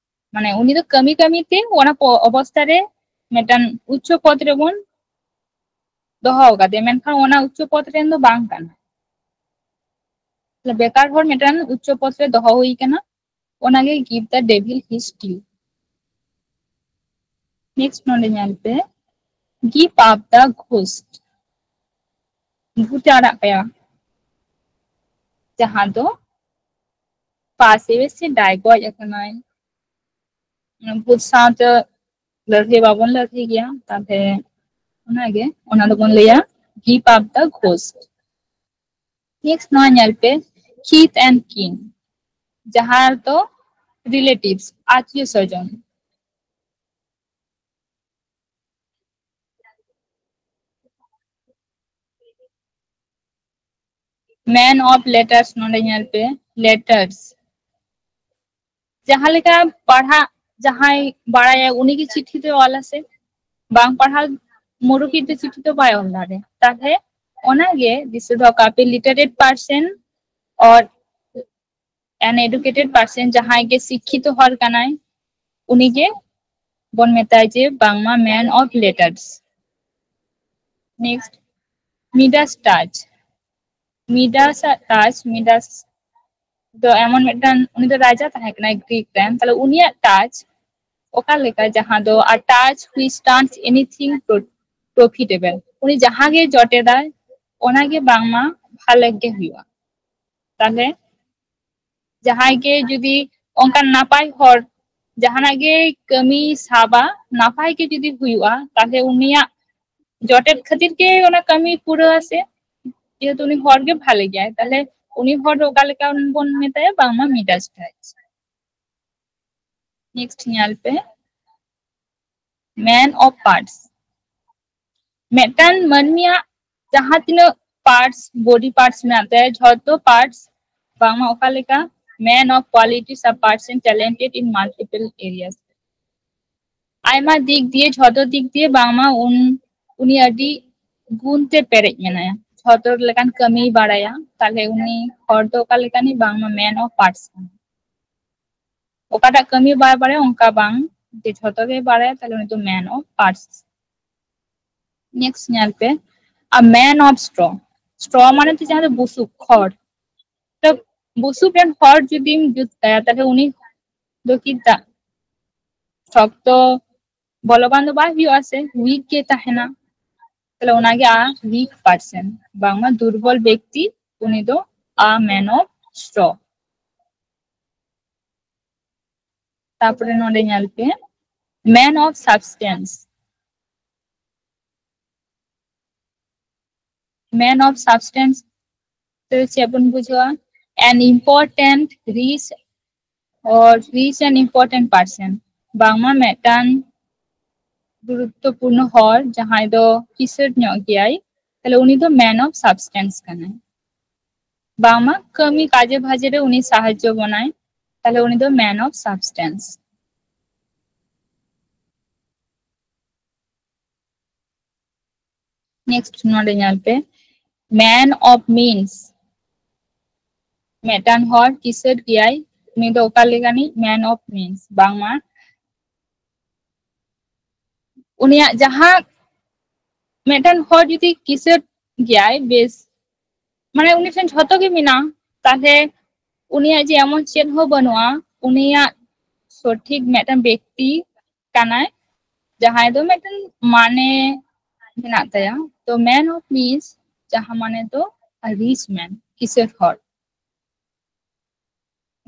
ᱢᱟᱱᱮ ᱩᱱᱤ ᱫᱚ ᱠᱟᱹᱢᱤ ᱠᱟᱹᱢᱤ ᱛᱮ ᱚᱱᱟ ᱯᱚ-, ᱚᱵᱚᱥᱛᱟ ᱨᱮ ᱢᱤᱫᱴᱟᱝ ᱩᱪᱪᱚ ᱯᱚᱫ ᱨᱮᱵᱚᱱ ᱫᱚᱦᱚ ᱟᱠᱟᱫᱮᱭᱟ, ᱢᱮᱱᱠᱷᱟᱱ ᱚᱱᱟ ᱩᱪᱪᱚ ᱯᱚᱫ ᱨᱮᱱ ᱫᱚ ᱵᱟᱝ ᱠᱟᱱᱟ᱾ ᱛᱟᱦᱞᱮ ᱵᱮᱠᱟᱨ ᱦᱚᱲ ᱢᱤᱫᱴᱟᱝ ᱩᱪᱪᱚ ᱯᱚᱫ ᱨᱮ ᱫᱚᱦᱚ ᱦᱩᱭ ᱠᱟᱱᱟ, ᱚᱱᱟᱜᱮ give the devil his due᱾ Next ᱱᱚᱰᱮ ᱧᱮᱞ ᱯᱮ, give up the ghost, ᱵᱷᱩᱛᱮ ᱟᱲᱟᱜ ᱠᱟᱭᱟ, ᱡᱟᱦᱟᱸ ᱫᱚ ᱯᱟᱥᱮ ᱥᱮ ᱰᱟᱭ ᱜᱚᱡ ᱟᱠᱟᱱᱟᱭ᱾ ᱵᱷᱩᱛ ᱥᱟᱶᱛᱮ ᱞᱟᱹᱲᱦᱟᱹᱭ ᱵᱟᱵᱚᱱ ᱞᱟᱹᱲᱦᱟᱹᱭ ᱜᱮᱭᱟ, ᱛᱟᱦᱞᱮ ᱚᱱᱟᱜᱮ, ᱚᱱᱟ ᱫᱚᱵᱚᱱ ᱞᱟᱹᱭᱟ give up the ghost᱾ Next ᱱᱚᱣᱟ ᱧᱮᱞ ᱯᱮ, kith and kin, ᱡᱟᱦᱟᱸ ᱫᱚ relatives, ᱟᱛᱤᱭᱚ ᱥᱚᱡᱚᱱ᱾ Man of letters, ᱱᱚᱰᱮ ᱧᱮᱞ ᱯᱮ, letters, ᱡᱟᱦᱟᱸ ᱞᱮᱠᱟ ᱯᱟᱲᱦᱟᱜ ᱡᱟᱦᱟᱸᱭ ᱵᱟᱲᱟᱭᱟ ᱩᱱᱤᱜᱮ ᱪᱤᱴᱷᱤ ᱫᱚᱭ ᱚᱞᱟ ᱥᱮ, ᱵᱟᱝ ᱯᱟᱲᱦᱟᱣ ᱢᱩᱨᱩᱠᱤᱡ ᱫᱚ ᱪᱤᱴᱷᱤ ᱫᱚ ᱵᱟᱭ ᱚᱞ ᱫᱟᱲᱮᱭᱟᱜᱼᱟ᱾ ᱛᱟᱦᱞᱮ ᱚᱱᱟᱜᱮ ᱫᱤᱥᱟᱹ ᱫᱚᱦᱚ ᱠᱟᱜ ᱯᱮ, literate person or an educated person, ᱡᱟᱦᱟᱸᱭ ᱜᱮ ᱥᱤᱠᱠᱷᱤᱛᱚ ᱦᱚᱲ ᱠᱟᱱᱟᱭ, ᱩᱱᱤᱜᱮ ᱵᱚᱱ ᱢᱮᱛᱟᱭ ᱡᱮ ᱵᱟᱝᱢᱟ man of letters᱾ Next, Midas touch᱾ Midas ᱟᱜ touch, Midas ᱫᱚ ᱮᱢᱚᱱ ᱢᱤᱫᱴᱟᱝ, ᱩᱱᱤ ᱫᱚ ᱨᱟᱡᱟ ᱛᱟᱦᱮᱸ ᱠᱟᱱᱟᱭ ᱜᱨᱤᱠ ᱨᱮᱱ, ᱛᱟᱦᱞᱮ ᱩᱱᱤᱭᱟᱜ touch ᱚᱠᱟ ᱞᱮᱠᱟ, ᱡᱟᱦᱟᱸ ᱫᱚ a touch which turns anything pro-, profitable, ᱩᱱᱤ ᱡᱟᱦᱟᱸ ᱜᱮ ᱡᱚᱴᱮᱫᱟᱭ ᱚᱱᱟᱜᱮ ᱵᱟᱝᱢᱟ ᱵᱷᱟᱞᱮ ᱜᱮ ᱦᱩᱭᱩᱜᱼᱟ᱾ ᱛᱟᱦᱞᱮ ᱡᱟᱦᱟᱸᱭ ᱜᱮ ᱡᱩᱫᱤ ᱚᱱᱠᱟᱱ ᱱᱟᱯᱟᱭ ᱦᱚᱲ ᱡᱟᱦᱟᱱᱟᱜ ᱜᱮ ᱠᱟᱹᱢᱤ ᱥᱟᱵᱟ, ᱱᱟᱯᱟᱭ ᱜᱮ ᱡᱩᱫᱤ ᱦᱩᱭᱩᱜᱼᱟ, ᱛᱟᱦᱞᱮ ᱩᱱᱤᱭᱟᱜ ᱡᱚᱴᱮᱫ ᱠᱷᱟᱹᱛᱤᱨ ᱜᱮ ᱚᱱᱟ ᱠᱟᱹᱢᱤ ᱯᱩᱨᱟᱹᱜᱼᱟ ᱥᱮ, ᱡᱮᱦᱮᱛᱩ ᱩᱱᱤ ᱦᱚᱲ ᱜᱮ ᱵᱷᱟᱞᱮ ᱜᱮᱭᱟᱭ, ᱛᱟᱦᱞᱮ ᱩᱱᱤ ᱦᱚᱲ ᱫᱚ ᱚᱠᱟ ᱞᱮᱠᱟ ᱵᱚᱱ ᱢᱮᱛᱟᱭᱟ? ᱵᱟᱝᱢᱟ Midas touch᱾ Next ᱧᱮᱞ ᱯᱮ, man of parts᱾ ᱢᱤᱫᱴᱟᱝ ᱢᱟᱹᱱᱢᱤᱭᱟᱜ ᱡᱟᱦᱟᱸ ᱛᱤᱱᱟᱹᱜ parts, body parts ᱢᱮᱱᱟᱜ ᱛᱟᱭᱟ, ᱡᱷᱚᱛᱚ parts ᱵᱟᱝᱢᱟ ᱚᱠᱟ ᱞᱮᱠᱟ? Man of qualities, a person talented in multiple areas. ᱟᱭᱢᱟ ᱫᱤᱠ ᱫᱤᱭᱮ, ᱡᱷᱚᱛᱚ ᱫᱤᱠ ᱫᱤᱭᱮ ᱵᱟᱝᱢᱟ ᱩᱱ ᱩᱱᱤ ᱟᱹᱰᱤ ᱜᱩᱱ ᱛᱮ ᱯᱮᱨᱮᱡ ᱢᱮᱱᱟᱭᱟ, ᱡᱷᱚᱛᱚ ᱞᱮᱠᱟᱱ ᱠᱟᱹᱢᱤᱭ ᱵᱟᱲᱟᱭᱟ, ᱛᱟᱦᱞᱮ ᱩᱱᱤ ᱦᱚᱲ ᱫᱚ ᱚᱠᱟ ᱞᱮᱠᱟᱱᱤᱡ? ᱵᱟᱝᱢᱟ man of parts ᱠᱟᱱᱟᱭ᱾ ᱚᱠᱟᱴᱟᱜ ᱠᱟᱹᱢᱤ ᱵᱟᱭ ᱵᱟᱲᱟᱭᱟ ᱚᱱᱠᱟ ᱵᱟᱝ, ᱡᱮ ᱡᱷᱚᱛᱚ ᱜᱮᱭ ᱵᱟᱲᱟᱭᱟ, ᱛᱟᱦᱞᱮ ᱩᱱᱤ ᱫᱚ man of parts᱾ Next ᱧᱮᱞ ᱯᱮ, a man of straw᱾ Straw ᱢᱟᱱᱮ ᱫᱚ ᱡᱟᱦᱟᱸ ᱫᱚ ᱵᱩᱥᱩᱵ, ᱠᱷᱚᱲ᱾ ᱛᱚ ᱵᱩᱥᱩᱵ ᱨᱮᱱ ᱦᱚᱲ ᱡᱩᱫᱤᱢ ᱡᱩᱛ ᱠᱟᱭᱟ, ᱛᱟᱦᱞᱮ ᱩᱱᱤ ᱫᱚ ᱠᱤ ᱫᱟᱜ ᱥᱚᱠᱛᱚ ᱵᱚᱞᱚᱵᱟᱱ ᱫᱚ ᱵᱟᱭ ᱦᱩᱭᱩᱜᱼᱟ ᱥᱮ, weak ᱜᱮ ᱛᱟᱦᱮᱱᱟ᱾ ᱛᱟᱦᱞᱮ ᱚᱱᱟᱜᱮ a weak person, ᱵᱟᱝᱢᱟ ᱫᱩᱨᱵᱚᱞ ᱵᱮᱠᱛᱤ, ᱩᱱᱤ ᱫᱚ a man of straw᱾ ᱛᱟᱯᱚᱨᱮ ᱱᱚᱰᱮ ᱧᱮᱞ ᱯᱮ, man of substance᱾ Man of substance ᱛᱮ ᱪᱮᱫ ᱵᱚᱱ ᱵᱩᱡᱷᱟᱹᱣᱟ? An important, rich or rich and important person, ᱵᱟᱝᱢᱟ ᱢᱤᱫᱴᱟᱝ ᱜᱩᱨᱩᱛᱛᱚᱯᱩᱨᱱᱚ ᱦᱚᱲ ᱡᱟᱦᱟᱸᱭ ᱫᱚ ᱠᱤᱥᱟᱹᱬ ᱧᱚᱜ ᱜᱮᱭᱟᱭ, ᱛᱟᱦᱞᱮ ᱩᱱᱤ ᱫᱚ man of substance ᱠᱟᱱᱟᱭ᱾ ᱵᱟᱝᱢᱟ ᱠᱟᱹᱢᱤ ᱠᱟᱡᱮ ᱵᱷᱟᱡᱮ ᱨᱮ ᱩᱱᱤ ᱥᱟᱦᱟᱡᱽᱡᱚ ᱵᱚᱱᱟᱭ, ᱛᱟᱦᱞᱮ ᱩᱱᱤ ᱫᱚ man of substance᱾ Next ᱱᱚᱰᱮ ᱧᱮᱞ ᱯᱮ, man of means᱾ ᱢᱤᱫᱴᱟᱝ ᱦᱚᱲ ᱠᱤᱥᱟᱹᱬ ᱜᱮᱭᱟᱭ, ᱩᱱᱤ ᱫᱚ ᱚᱠᱟ ᱞᱮᱠᱟᱱᱤᱡ? Man of means, ᱵᱟᱝᱢᱟ ᱩᱱᱤᱭᱟᱜ ᱡᱟᱦᱟᱸ, ᱢᱤᱫᱴᱟᱝ ᱦᱚᱲ ᱡᱩᱫᱤ ᱠᱤᱥᱟᱹᱬ ᱜᱮᱭᱟᱭ, ᱵᱮᱥ, ᱢᱟᱱᱮ ᱩᱱᱤ ᱴᱷᱮᱱ ᱡᱷᱚᱛᱚ ᱜᱮ ᱢᱮᱱᱟᱜᱼᱟ, ᱛᱟᱦᱞᱮ ᱩᱱᱤᱭᱟᱜ ᱡᱮ ᱮᱢᱚᱱ ᱪᱮᱫ ᱦᱚᱸ ᱵᱟᱹᱱᱩᱜᱼᱟ, ᱩᱱᱤᱭᱟᱜ ᱥᱚᱴᱷᱤᱠ ᱢᱤᱫᱴᱟᱝ ᱵᱮᱠᱛᱤ ᱠᱟᱱᱟᱭ, ᱡᱟᱦᱟᱸᱭ ᱫᱚ ᱢᱤᱫᱴᱟᱝ ᱢᱟᱱᱮ ᱢᱮᱱᱟᱜ ᱛᱟᱭᱟ᱾ ᱛᱚ man of means, ᱡᱟᱦᱟᱸ ᱢᱟᱱᱮ ᱫᱚ rich man, ᱠᱤᱥᱟᱹᱬ ᱦᱚᱲ᱾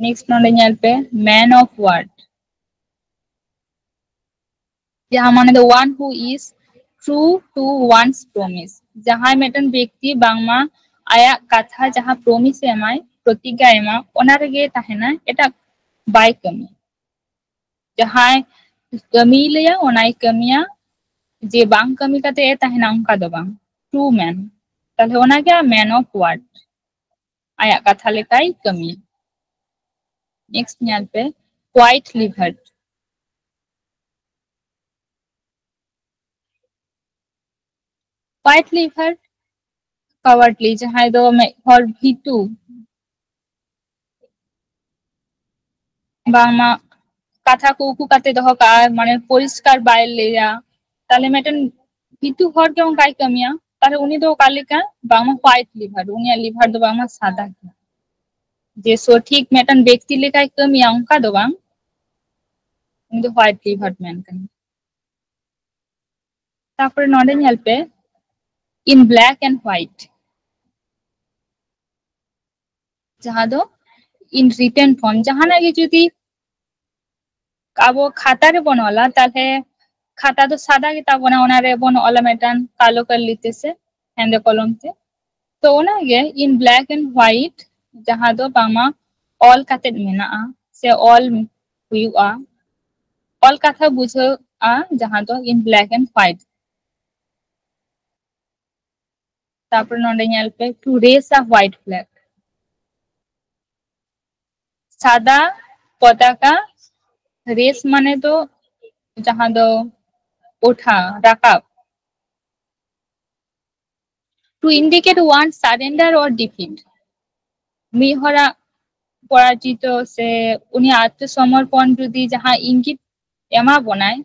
Next ᱱᱚᱰᱮ ᱧᱮᱞ ᱯᱮ, man of word᱾ ᱡᱟᱦᱟᱸ ᱢᱟᱱᱮ ᱫᱚ one who is true to one's promise, ᱡᱟᱦᱟᱸᱭ ᱢᱤᱫᱴᱮᱱ ᱵᱮᱠᱛᱤ ᱵᱟᱝᱢᱟ ᱟᱭᱟᱜ ᱠᱟᱛᱷᱟ ᱡᱟᱦᱟᱸ ᱯᱨᱚᱢᱤᱥ ᱮ ᱮᱢᱟᱭ, ᱯᱨᱚᱛᱤᱜᱽᱜᱟ ᱮᱢᱟ, ᱚᱱᱟ ᱨᱮᱜᱮ ᱛᱟᱦᱮᱱᱟ, ᱮᱴᱟᱜ ᱵᱟᱭ ᱠᱟᱹᱢᱤ᱾ ᱡᱟᱦᱟᱸᱭ ᱠᱟᱹᱢᱤᱭ ᱞᱟᱹᱭᱟ ᱚᱱᱟᱭ ᱠᱟᱹᱢᱤᱭᱟ, ᱡᱮ ᱵᱟᱝ ᱠᱟᱹᱢᱤ ᱠᱟᱛᱮ ᱮ ᱛᱟᱦᱮᱱᱟ ᱚᱱᱠᱟ ᱫᱚ ᱵᱟᱝ᱾ ᱴᱨᱩ ᱢᱮᱱ, ᱛᱟᱦᱞᱮ ᱚᱱᱟᱜᱮ ᱢᱮᱱ ᱚᱯᱷ ᱣᱟᱨᱰ, ᱟᱭᱟᱜ ᱠᱟᱛᱷᱟ ᱞᱮᱠᱟᱭ ᱠᱟᱹᱢᱤᱭᱟ᱾ ᱱᱮᱠᱥᱴ ᱧᱮᱞ ᱯᱮ, ᱦᱳᱣᱟᱭᱤᱴ ᱞᱤᱵᱷᱟᱨᱰ᱾ ᱦᱳᱣᱟᱭᱤᱴ ᱞᱤᱵᱷᱟᱨᱰ ᱠᱟᱣᱟᱨᱰᱞᱤ, ᱡᱟᱦᱟᱸᱭ ᱫᱚ ᱢᱤᱫ ᱦᱚᱲ ᱵᱷᱤᱛᱩ, ᱵᱟᱝᱢᱟ ᱠᱟᱛᱷᱟ ᱠᱚ ᱩᱠᱩ ᱠᱟᱛᱮ ᱫᱚᱦᱚ ᱠᱟᱜᱼᱟ, ᱢᱟᱱᱮ ᱯᱚᱨᱤᱥᱠᱟᱨ ᱵᱟᱭ ᱞᱟᱹᱭᱟ, ᱛᱟᱦᱞᱮ ᱢᱤᱫᱴᱮᱱ ᱵᱷᱤᱛᱩ ᱦᱚᱲ ᱜᱮ ᱚᱱᱠᱟᱭ ᱠᱟᱹᱢᱤᱭᱟ, ᱛᱟᱦᱞᱮ ᱩᱱᱤ ᱫᱚ ᱚᱠᱟ ᱞᱮᱠᱟ? ᱵᱟᱝᱢᱟ ᱦᱳᱣᱟᱭᱤᱴ ᱞᱤᱵᱷᱟᱨᱰ, ᱩᱱᱤᱭᱟᱜ ᱞᱤᱵᱷᱟᱨ ᱫᱚ ᱵᱟᱝᱢᱟ ᱥᱟᱫᱟ ᱜᱮᱭᱟ᱾ ᱡᱮ ᱥᱚᱴᱷᱤᱠ ᱢᱤᱫᱴᱟᱝ ᱵᱮᱠᱛᱤ ᱞᱮᱠᱟᱭ ᱠᱟᱹᱢᱤᱭᱟ ᱚᱱᱠᱟ ᱫᱚ ᱵᱟᱝ, ᱩᱱᱤ ᱫᱚ ᱦᱳᱣᱟᱭᱤᱴ ᱞᱤᱵᱷᱟᱨᱰ ᱢᱮᱱ ᱠᱟᱱᱟ᱾ ᱛᱟᱯᱚᱨᱮ ᱱᱚᱰᱮ ᱧᱮᱞ ᱯᱮ, in black and white, ᱡᱟᱦᱟᱸ ᱫᱚ in written form, ᱡᱟᱦᱟᱱᱟᱜ ᱜᱮ ᱡᱩᱫᱤ ᱟᱵᱚ ᱠᱷᱟᱛᱟ ᱨᱮᱵᱚᱱ ᱚᱞᱟ, ᱛᱟᱦᱞᱮ ᱠᱷᱟᱛᱟ ᱫᱚ ᱥᱟᱫᱟ ᱜᱮᱛᱟ ᱵᱚᱱᱟ, ᱚᱱᱟ ᱨᱮᱵᱚᱱ ᱚᱞᱟ ᱢᱤᱫᱴᱟᱝ ᱠᱟᱞᱳ ᱠᱟᱞᱤ ᱛᱮ ᱥᱮ ᱦᱮᱸᱫᱮ ᱠᱚᱞᱚᱢ ᱛᱮ᱾ ᱛᱚ ᱚᱱᱟᱜᱮ in black and white, ᱡᱟᱦᱟᱸ ᱫᱚ ᱵᱟᱝᱢᱟ ᱚᱞ ᱠᱟᱛᱮᱫ ᱢᱮᱱᱟᱜᱼᱟ ᱥᱮ ᱚᱞ ᱦᱩᱭᱩᱜᱼᱟ, ᱚᱞ ᱠᱟᱛᱷᱟ ᱵᱩᱡᱷᱟᱹᱜᱼᱟ, ᱡᱟᱦᱟᱸ ᱫᱚ in black and white᱾ ᱛᱟᱯᱚᱨ ᱱᱚᱰᱮ ᱧᱮᱞ ᱯᱮ, to raise a white flag, ᱥᱟᱫᱟ ᱯᱚᱛᱟᱠᱟ ᱨᱮᱥ ᱢᱟᱱᱮ ᱫᱚ ᱡᱟᱦᱟᱸ ᱫᱚ ᱳᱴᱷᱟ, ᱨᱟᱠᱟᱵ᱾ To indicate one surrender or defeat, ᱢᱤᱫ ᱦᱚᱲᱟᱜ ᱯᱚᱨᱟᱡᱤᱛᱚ ᱥᱮ ᱩᱱᱤ ᱟᱛᱢᱚᱥᱚᱢᱚᱨᱯᱚᱱ ᱡᱩᱫᱤ ᱡᱟᱦᱟᱸ ᱤᱝᱜᱤᱛ ᱮᱢᱟ ᱵᱚᱱᱟᱭ,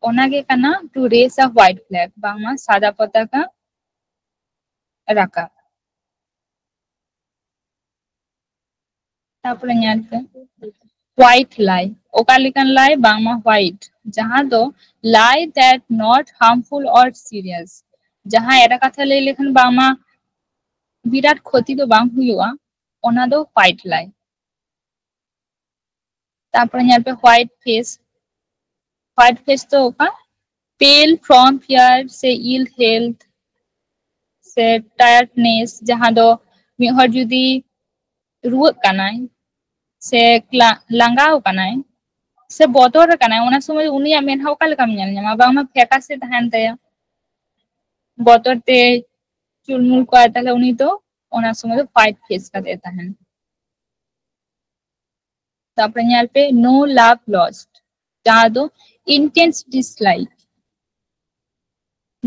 ᱚᱱᱟᱜᱮ ᱠᱟᱱᱟ to raise a white flag, ᱵᱟᱝᱢᱟ ᱥᱟᱫᱟ ᱯᱚᱛᱟᱠᱟ ᱨᱟᱠᱟᱵ᱾ ᱛᱟᱯᱚᱨᱮ ᱧᱮᱞ ᱯᱮ, ᱦᱳᱣᱟᱭᱤᱴ ᱞᱟᱭ᱾ ᱚᱠᱟ ᱞᱮᱠᱟᱱ ᱞᱟᱭ? ᱵᱟᱝᱢᱟ ᱦᱳᱣᱟᱭᱤᱴ, ᱡᱟᱦᱟᱸ ᱫᱚ lie that not harmful or serious, ᱡᱟᱦᱟᱸ ᱮᱴᱟᱜ ᱠᱟᱛᱷᱟ ᱞᱟᱹᱭ ᱞᱮᱠᱷᱟᱱ ᱵᱟᱝᱢᱟ ᱵᱤᱨᱟᱴ ᱠᱷᱚᱛᱤ ᱫᱚ ᱵᱟᱝ ᱦᱩᱭᱩᱜᱼᱟ, ᱚᱱᱟ ᱫᱚ ᱦᱳᱣᱟᱭᱤᱴ ᱞᱟᱭ᱾ ᱛᱟᱯᱚᱨᱮ ᱧᱮᱞ ᱯᱮ, ᱦᱳᱣᱟᱭᱤᱴ ᱯᱷᱮᱥ᱾ ᱦᱳᱣᱟᱭᱤᱴ ᱯᱷᱮᱥ ᱫᱚ ᱚᱠᱟ? Pale from fear ᱥᱮ ill health, ᱥᱮ ᱴᱟᱭᱟᱨᱰᱱᱮᱥ, ᱡᱟᱦᱟᱸ ᱫᱚ ᱢᱤᱫ ᱦᱚᱲ ᱡᱩᱫᱤ ᱨᱩᱣᱟᱹᱜ ᱠᱟᱱᱟᱭ ᱥᱮ ᱞᱟᱸᱜᱟᱣ ᱠᱟᱱᱟᱭ ᱥᱮ ᱵᱚᱛᱚᱨ ᱠᱟᱱᱟᱭ, ᱚᱱᱟ ᱥᱚᱢᱚᱭ ᱩᱱᱤᱭᱟᱜ ᱢᱮᱫᱦᱟ ᱚᱠᱟ ᱞᱮᱠᱟᱢ ᱧᱮᱞ ᱧᱟᱢᱟ? ᱵᱟᱝᱢᱟ ᱯᱷᱮᱠᱟᱥᱮ ᱛᱟᱦᱮᱱ ᱛᱟᱭᱟ, ᱵᱚᱛᱚᱨ ᱛᱮ ᱪᱩᱞᱢᱩᱞ ᱠᱚᱜᱼᱟᱭ, ᱛᱟᱦᱞᱮ ᱩᱱᱤ ᱫᱚ ᱚᱱᱟ ᱥᱚᱢᱚᱭ ᱫᱚ ᱯᱷᱟᱭᱤᱴ ᱯᱷᱮᱥ ᱠᱟᱛᱮ ᱛᱟᱦᱮᱱ᱾ ᱛᱟᱯᱚᱨᱮ ᱧᱮᱞ ᱯᱮ, no love lost, ᱡᱟᱦᱟᱸ ᱫᱚ intense dislike᱾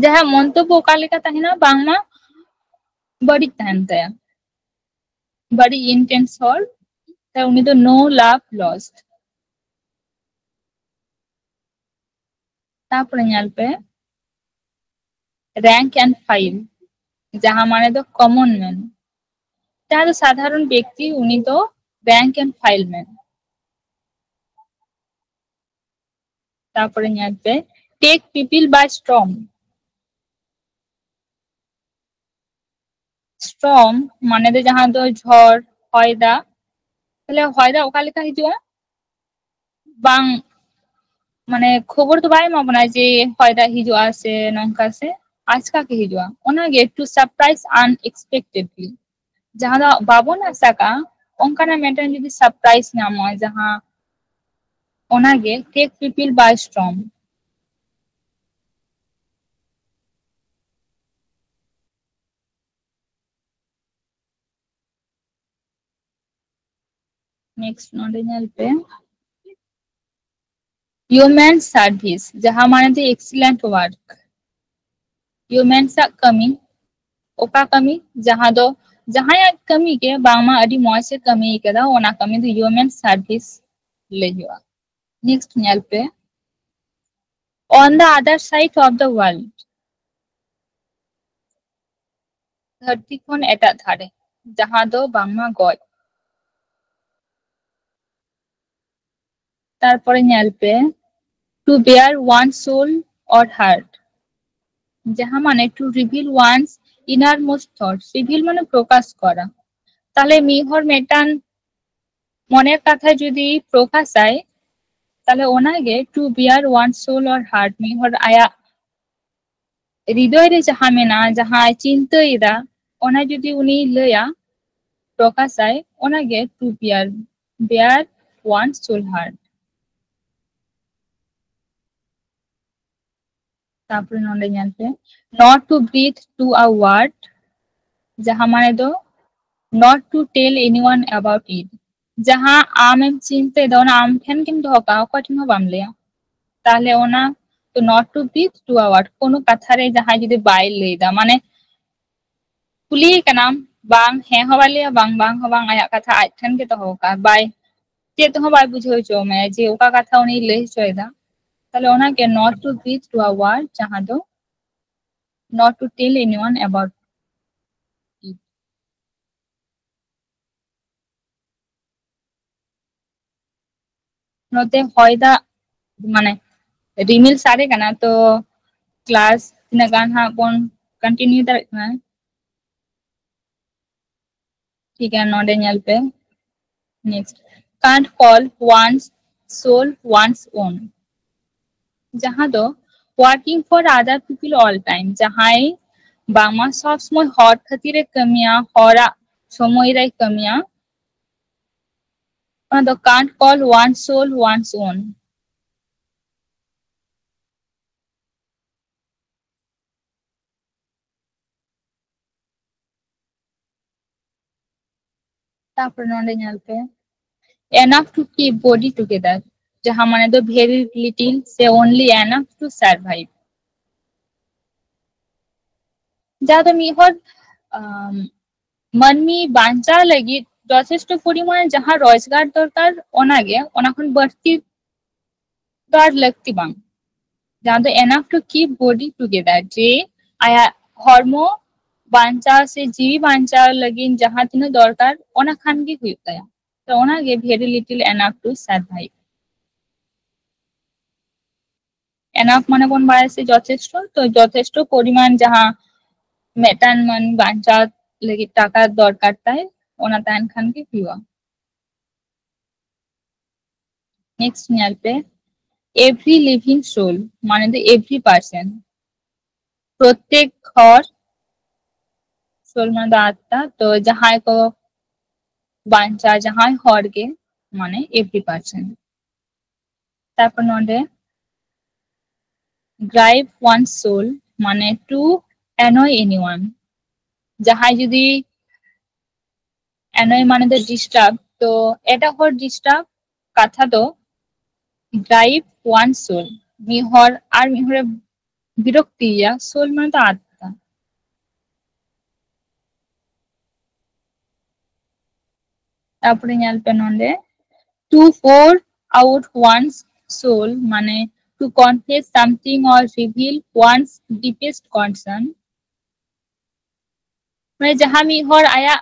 ᱡᱟᱦᱟᱸ ᱢᱚᱱᱛᱚᱵᱵᱚ ᱚᱠᱟ ᱞᱮᱠᱟ ᱛᱟᱦᱮᱱᱟ? ᱵᱟᱝᱢᱟ ᱵᱟᱹᱲᱤᱡ ᱛᱟᱦᱮᱱ ᱛᱟᱭᱟ, ᱵᱟᱹᱲᱤᱡ ᱤᱱᱴᱮᱱᱥ ᱦᱚᱲ, ᱛᱟᱦᱞᱮ ᱩᱱᱤ ᱫᱚ no love lost᱾ ᱛᱟᱯᱚᱨᱮ ᱧᱮᱞ ᱯᱮ, rank and file, ᱡᱟᱦᱟᱸ ᱢᱟᱱᱮ ᱫᱚ common man, ᱡᱟᱦᱟᱸ ᱫᱚ ᱥᱟᱫᱷᱟᱨᱚᱱ ᱵᱮᱠᱛᱤ, ᱩᱱᱤ ᱫᱚ rank and file man᱾ ᱛᱟᱯᱚᱨᱮ ᱧᱮᱞ ᱯᱮ, take people by storm᱾ Storm ᱢᱟᱱᱮ ᱫᱚ ᱡᱟᱦᱟᱸ ᱫᱚ ᱡᱷᱚᱲ, ᱦᱚᱭ ᱫᱟᱜ᱾ ᱛᱟᱦᱞᱮ ᱦᱚᱭ ᱫᱟᱜ ᱚᱠᱟ ᱞᱮᱠᱟ ᱦᱤᱡᱩᱜᱼᱟ? ᱵᱟᱝ, ᱢᱟᱱᱮ ᱠᱷᱚᱵᱚᱨ ᱫᱚ ᱵᱟᱭ ᱮᱢᱟ ᱵᱚᱱᱟ ᱡᱮ ᱦᱚᱭ ᱫᱟᱜ ᱦᱤᱡᱩᱜᱼᱟ ᱥᱮ ᱱᱚᱝᱠᱟ ᱥᱮ ᱟᱪᱠᱟ ᱜᱮ ᱦᱤᱡᱩᱜᱼᱟ, ᱚᱱᱟᱜᱮ to surprise unexpectedly, ᱡᱟᱦᱟᱸ ᱫᱚ ᱵᱟᱵᱚᱱ ᱟᱥᱟ ᱠᱟᱜᱼᱟ, ᱚᱱᱠᱟᱱᱟᱜ ᱢᱤᱫᱴᱮᱱ ᱡᱩᱫᱤ surprise ᱧᱟᱢᱚᱜᱼᱟ, ᱡᱟᱦᱟᱸ, ᱚᱱᱟᱜᱮ take people by storm᱾ Next ᱱᱚᱰᱮ ᱧᱮᱞ ᱯᱮ, human service, ᱡᱟᱦᱟᱸ ᱢᱟᱱᱮ ᱫᱚ excellent work᱾ Humans ᱟᱜ ᱠᱟᱹᱢᱤ, ᱚᱠᱟ ᱠᱟᱹᱢᱤ? ᱡᱟᱦᱟᱸ ᱫᱚ ᱡᱟᱦᱟᱸᱭᱟᱜ ᱠᱟᱹᱢᱤ ᱜᱮ ᱵᱟᱝᱢᱟ ᱟᱹᱰᱤ ᱢᱚᱸᱡᱽ ᱮ ᱠᱟᱹᱢᱤ ᱠᱟᱫᱟ, ᱚᱱᱟ ᱠᱟᱹᱢᱤ ᱫᱚ human service ᱞᱟᱹᱭ ᱦᱩᱭᱩᱜᱼᱟ᱾ Next ᱧᱮᱞ ᱯᱮ, on the other side of the world, ᱫᱷᱟᱹᱨᱛᱤ ᱠᱷᱚᱱ ᱮᱴᱟᱜ ᱫᱷᱟᱨᱮ, ᱡᱟᱦᱟᱸ ᱫᱚ ᱵᱟᱝᱢᱟ ᱜᱚᱡ᱾ ᱛᱟᱨᱯᱚᱨᱮ ᱧᱮᱞ ᱯᱮ, to bare one's soul or heart, ᱡᱟᱦᱟᱸ ᱢᱟᱱᱮ to reveal one's innermost thoughts, reveal ᱢᱟᱱᱮ ᱯᱨᱚᱠᱟᱥ ᱠᱚᱨᱟ᱾ ᱛᱟᱦᱞᱮ ᱢᱤᱫ ᱦᱚᱲ ᱢᱤᱫᱴᱟᱝ ᱢᱚᱱᱮᱨ ᱠᱟᱛᱷᱟ ᱡᱩᱫᱤ ᱯᱨᱚᱠᱟᱥᱟᱭ, ᱛᱟᱦᱞᱮ ᱚᱱᱟᱜᱮ to bare one's soul or heart, ᱢᱤᱫ ᱦᱚᱲ ᱟᱭᱟᱜ ᱦᱨᱤᱫᱚᱭ ᱨᱮ ᱡᱟᱦᱟᱸ ᱢᱮᱱᱟᱜᱼᱟ, ᱡᱟᱦᱟᱸᱭ ᱪᱤᱱᱛᱟᱹᱭᱮᱫᱟ, ᱚᱱᱟ ᱡᱩᱫᱤ ᱩᱱᱤ ᱞᱟᱹᱭᱟ, ᱯᱨᱚᱠᱟᱥᱟᱭ, ᱚᱱᱟᱜᱮ to bear, bear one soul hurt᱾ ᱛᱟᱯᱚᱨᱮ ᱱᱚᱰᱮ ᱧᱮᱞ ᱯᱮ, not to breathe to a word, ᱡᱟᱦᱟᱸ ᱢᱟᱱᱮ ᱫᱚ not to tell anyone about it, ᱡᱟᱦᱟᱸ ᱟᱢᱮᱢ ᱪᱤᱱᱛᱟᱹᱭᱮᱫᱟ ᱚᱱᱟ ᱟᱢ ᱴᱷᱮᱱ ᱜᱮᱢ ᱫᱚᱦᱚ ᱠᱟᱜᱼᱟ, ᱚᱠᱚᱭ ᱴᱷᱮᱱ ᱦᱚᱸ ᱵᱟᱢ ᱞᱟᱹᱭᱟ᱾ ᱛᱟᱦᱞᱮ ᱚᱱᱟ ᱛᱚ not to breathe to a word, ᱠᱳᱱᱳ ᱠᱟᱛᱷᱟ ᱨᱮ ᱡᱟᱦᱟᱸᱭ ᱡᱩᱫᱤ ᱵᱟᱭ ᱞᱟᱹᱭᱫᱟ, ᱢᱟᱱᱮ ᱠᱩᱞᱤᱭᱮ ᱠᱟᱱᱟᱢ, ᱵᱟᱝ ᱦᱮᱸ ᱦᱚᱸ ᱵᱟᱭ ᱞᱟᱹᱭᱟ, ᱵᱟᱝ ᱵᱟᱝ ᱦᱚᱸ ᱵᱟᱝ, ᱟᱭᱟᱜ ᱠᱟᱛᱷᱟ ᱟᱡ ᱴᱷᱮᱱ ᱜᱮ ᱫᱚᱦᱚ ᱠᱟᱜᱼᱟ, ᱵᱟᱭ ᱪᱮᱫ ᱦᱚᱸ ᱵᱟᱭ ᱵᱩᱡᱷᱟᱹᱣ ᱦᱚᱪᱚ ᱢᱮᱭᱟ ᱡᱮ ᱚᱠᱟ ᱠᱟᱛᱷᱟ ᱩᱱᱤ ᱞᱟᱹᱭ ᱦᱚᱪᱚᱭᱮᱫᱟ᱾ ᱛᱟᱦᱞᱮ ᱚᱱᱟᱜᱮ not to breathe to a word, ᱡᱟᱦᱟᱸ ᱫᱚ not to tell anyone about it᱾ ᱱᱚᱛᱮ ᱦᱚᱭ ᱫᱟᱜ, ᱢᱟᱱᱮ ᱨᱤᱢᱤᱞ ᱥᱟᱰᱮ ᱠᱟᱱᱟ, ᱛᱚ ᱠᱞᱟᱥ ᱛᱤᱱᱟᱹᱜ ᱜᱟᱱ ᱦᱟᱸᱜ ᱵᱚᱱ continue ᱫᱟᱲᱮᱭᱟᱜ ᱠᱟᱱᱟ᱾ ᱴᱷᱤᱠ ᱜᱮᱭᱟ, ᱱᱚᱰᱮ ᱧᱮᱞ ᱯᱮ, next, can't call one's soul one's own, ᱡᱟᱦᱟᱸ ᱫᱚ working for other people all time, ᱡᱟᱦᱟᱸᱭ ᱵᱟᱝᱢᱟ ᱥᱚᱵ ᱥᱚᱢᱚᱭ ᱦᱚᱲ ᱠᱷᱟᱹᱛᱤᱨ ᱮ ᱠᱟᱹᱢᱤᱭᱟ, ᱦᱚᱲᱟᱜ ᱥᱚᱢᱚᱭ ᱨᱮᱭ ᱠᱟᱹᱢᱤᱭᱟ, ᱚᱱᱟ ᱫᱚ can't call one's soul one's own᱾ ᱛᱟᱯᱚᱨ ᱱᱚᱰᱮ ᱧᱮᱞ ᱯᱮ, enough to keep body together, ᱡᱟᱦᱟᱸ ᱢᱟᱱᱮ ᱫᱚ very little ᱥᱮ only enough to survive, ᱡᱟᱦᱟᱸ ᱫᱚ ᱢᱤᱫ ᱦᱚᱲ ᱟᱢ, ᱢᱟᱹᱱᱢᱤ ᱵᱟᱧᱪᱟᱣ ᱞᱟᱹᱜᱤᱫ ᱡᱚᱛᱷᱮᱥᱴᱚ ᱯᱚᱨᱤᱢᱟᱱ ᱡᱟᱦᱟᱸ ᱨᱳᱡᱽᱜᱟᱨ ᱫᱚᱨᱠᱟᱨ, ᱚᱱᱟᱜᱮ, ᱚᱱᱟ ᱠᱷᱚᱱ ᱵᱟᱹᱲᱛᱤ ᱫᱚ ᱟᱨ ᱞᱟᱹᱠᱛᱤ ᱵᱟᱝ, ᱡᱟᱦᱟᱸ ᱫᱚ enough to keep body together, ᱡᱮ ᱟᱭᱟᱜ ᱦᱚᱲᱢᱚ ᱵᱟᱧᱪᱟᱣ ᱥᱮ ᱡᱤᱣᱤ ᱵᱟᱧᱪᱟᱣ ᱞᱟᱹᱜᱤᱫ ᱡᱟᱦᱟᱸ ᱛᱤᱱᱟᱹᱜ ᱫᱚᱨᱠᱟᱨ, ᱚᱱᱟ ᱠᱷᱟᱱ ᱜᱮ ᱦᱩᱭᱩᱜ ᱛᱟᱭᱟ᱾ ᱛᱚ ᱚᱱᱟᱜᱮ very little enough to survive᱾ Enough ᱢᱟᱱᱮ ᱵᱚᱱ ᱵᱟᱲᱟᱭᱟ ᱥᱮ ᱡᱚᱛᱷᱮᱥᱴᱚ, ᱛᱚ ᱡᱚᱛᱷᱮᱥᱴᱚ ᱯᱚᱨᱤᱢᱟᱱ ᱡᱟᱦᱟᱸ ᱢᱤᱫᱴᱟᱝ ᱢᱟᱹᱱᱢᱤ ᱵᱟᱧᱪᱟᱣ ᱞᱟᱹᱜᱤᱫ ᱴᱟᱠᱟ ᱫᱚᱨᱠᱟᱨ ᱛᱟᱭ, ᱚᱱᱟ ᱛᱟᱦᱮᱱ ᱠᱷᱟᱱ ᱜᱮ ᱦᱩᱭᱩᱜᱼᱟ᱾ Next ᱧᱮᱞ ᱯᱮ, every living soul ᱢᱟᱱᱮ ᱫᱚ every person, ᱯᱨᱚᱛᱮᱠ ᱦᱚᱲ, soul ᱢᱟᱱᱮ ᱫᱚ ᱟᱛᱛᱟ, ᱛᱚ ᱡᱟᱦᱟᱸᱭ ᱠᱚ ᱵᱟᱧᱪᱟᱣ ᱡᱟᱦᱟᱸᱭ ᱦᱚᱲ ᱜᱮ, ᱢᱟᱱᱮ every person᱾ ᱛᱟᱨᱯᱚᱨ ᱱᱚᱰᱮ grieve one's soul ᱢᱟᱱᱮ to annoy anyone, ᱡᱟᱦᱟᱸᱭ ᱡᱩᱫᱤ annoy ᱢᱟᱱᱮ ᱫᱚ disturb, ᱛᱚ ᱮᱴᱟᱜ ᱦᱚᱲ disturb ᱠᱟᱛᱷᱟ ᱫᱚ grieve one's soul, ᱢᱤᱫ ᱦᱚᱲ ᱟᱨ ᱢᱤᱫ ᱦᱚᱲᱮ ᱵᱤᱨᱚᱠᱛᱤᱭᱮᱭᱟ, soul ᱢᱟᱱᱮ ᱫᱚ ᱟᱛᱛᱟ᱾ ᱛᱟᱨᱯᱚᱨᱮ ᱧᱮᱞ ᱯᱮ ᱱᱚᱰᱮ, to pour out one's soul ᱢᱟᱱᱮ to confess something or reveal one's deepest concern, ᱢᱟᱱᱮ ᱡᱟᱦᱟᱸ ᱢᱤᱫ ᱦᱚᱲ ᱟᱭᱟᱜ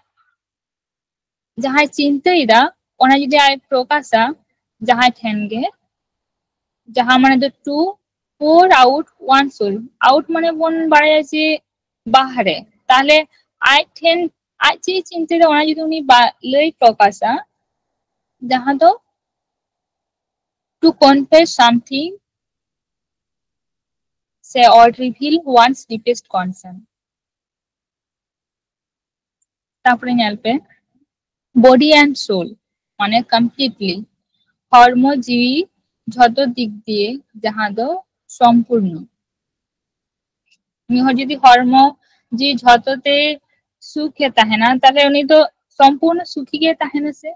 ᱡᱟᱦᱟᱸᱭ ᱪᱤᱱᱛᱟᱹᱭᱮᱫᱟ ᱚᱱᱟ ᱡᱩᱫᱤ ᱟᱡ ᱯᱨᱚᱠᱟᱥᱟ ᱡᱟᱦᱟᱸᱭ ᱴᱷᱮᱱ ᱜᱮ, ᱡᱟᱦᱟᱸ ᱢᱟᱱᱮ ᱫᱚ to pour out one's soul, out ᱢᱟᱱᱮ ᱵᱚᱱ ᱵᱟᱲᱟᱭᱟ ᱡᱮ ᱵᱟᱦᱨᱮ, ᱛᱟᱦᱞᱮ ᱟᱡ ᱴᱷᱮᱱ ᱟᱡ ᱪᱮᱫ ᱮ ᱪᱤᱱᱛᱟᱹᱭᱮᱫᱟ ᱚᱱᱟ ᱡᱩᱫᱤ ᱩᱱᱤ ᱵᱟ- ᱞᱟᱹᱭ ᱯᱨᱚᱠᱟᱥᱟ, ᱡᱟᱦᱟᱸ ᱫᱚ to confess something ᱥᱮ or reveal one's deepest concern᱾ ᱛᱟᱨᱯᱚᱨᱮ ᱧᱮᱞ ᱯᱮ, body and soul ᱢᱟᱱᱮ completely, ᱦᱚᱲᱢᱚ ᱡᱤᱣᱤ ᱡᱷᱚᱛᱚ ᱫᱤᱠ ᱫᱤᱭᱮ, ᱡᱟᱦᱟᱸ ᱫᱚ ᱥᱚᱢᱯᱩᱨᱱᱚ᱾ ᱢᱤᱫ ᱦᱚᱲ ᱡᱩᱫᱤ ᱦᱚᱲᱢᱚ ᱡᱤᱣᱤ ᱡᱷᱚᱛᱚ ᱛᱮ ᱥᱩᱠᱷᱮ ᱛᱟᱦᱮᱱᱟ, ᱛᱟᱦᱞᱮ ᱩᱱᱤ ᱫᱚ ᱥᱚᱢᱯᱩᱨᱱᱚ ᱥᱩᱠᱷᱤ ᱜᱮ ᱛᱟᱦᱮᱱᱟ ᱥᱮ?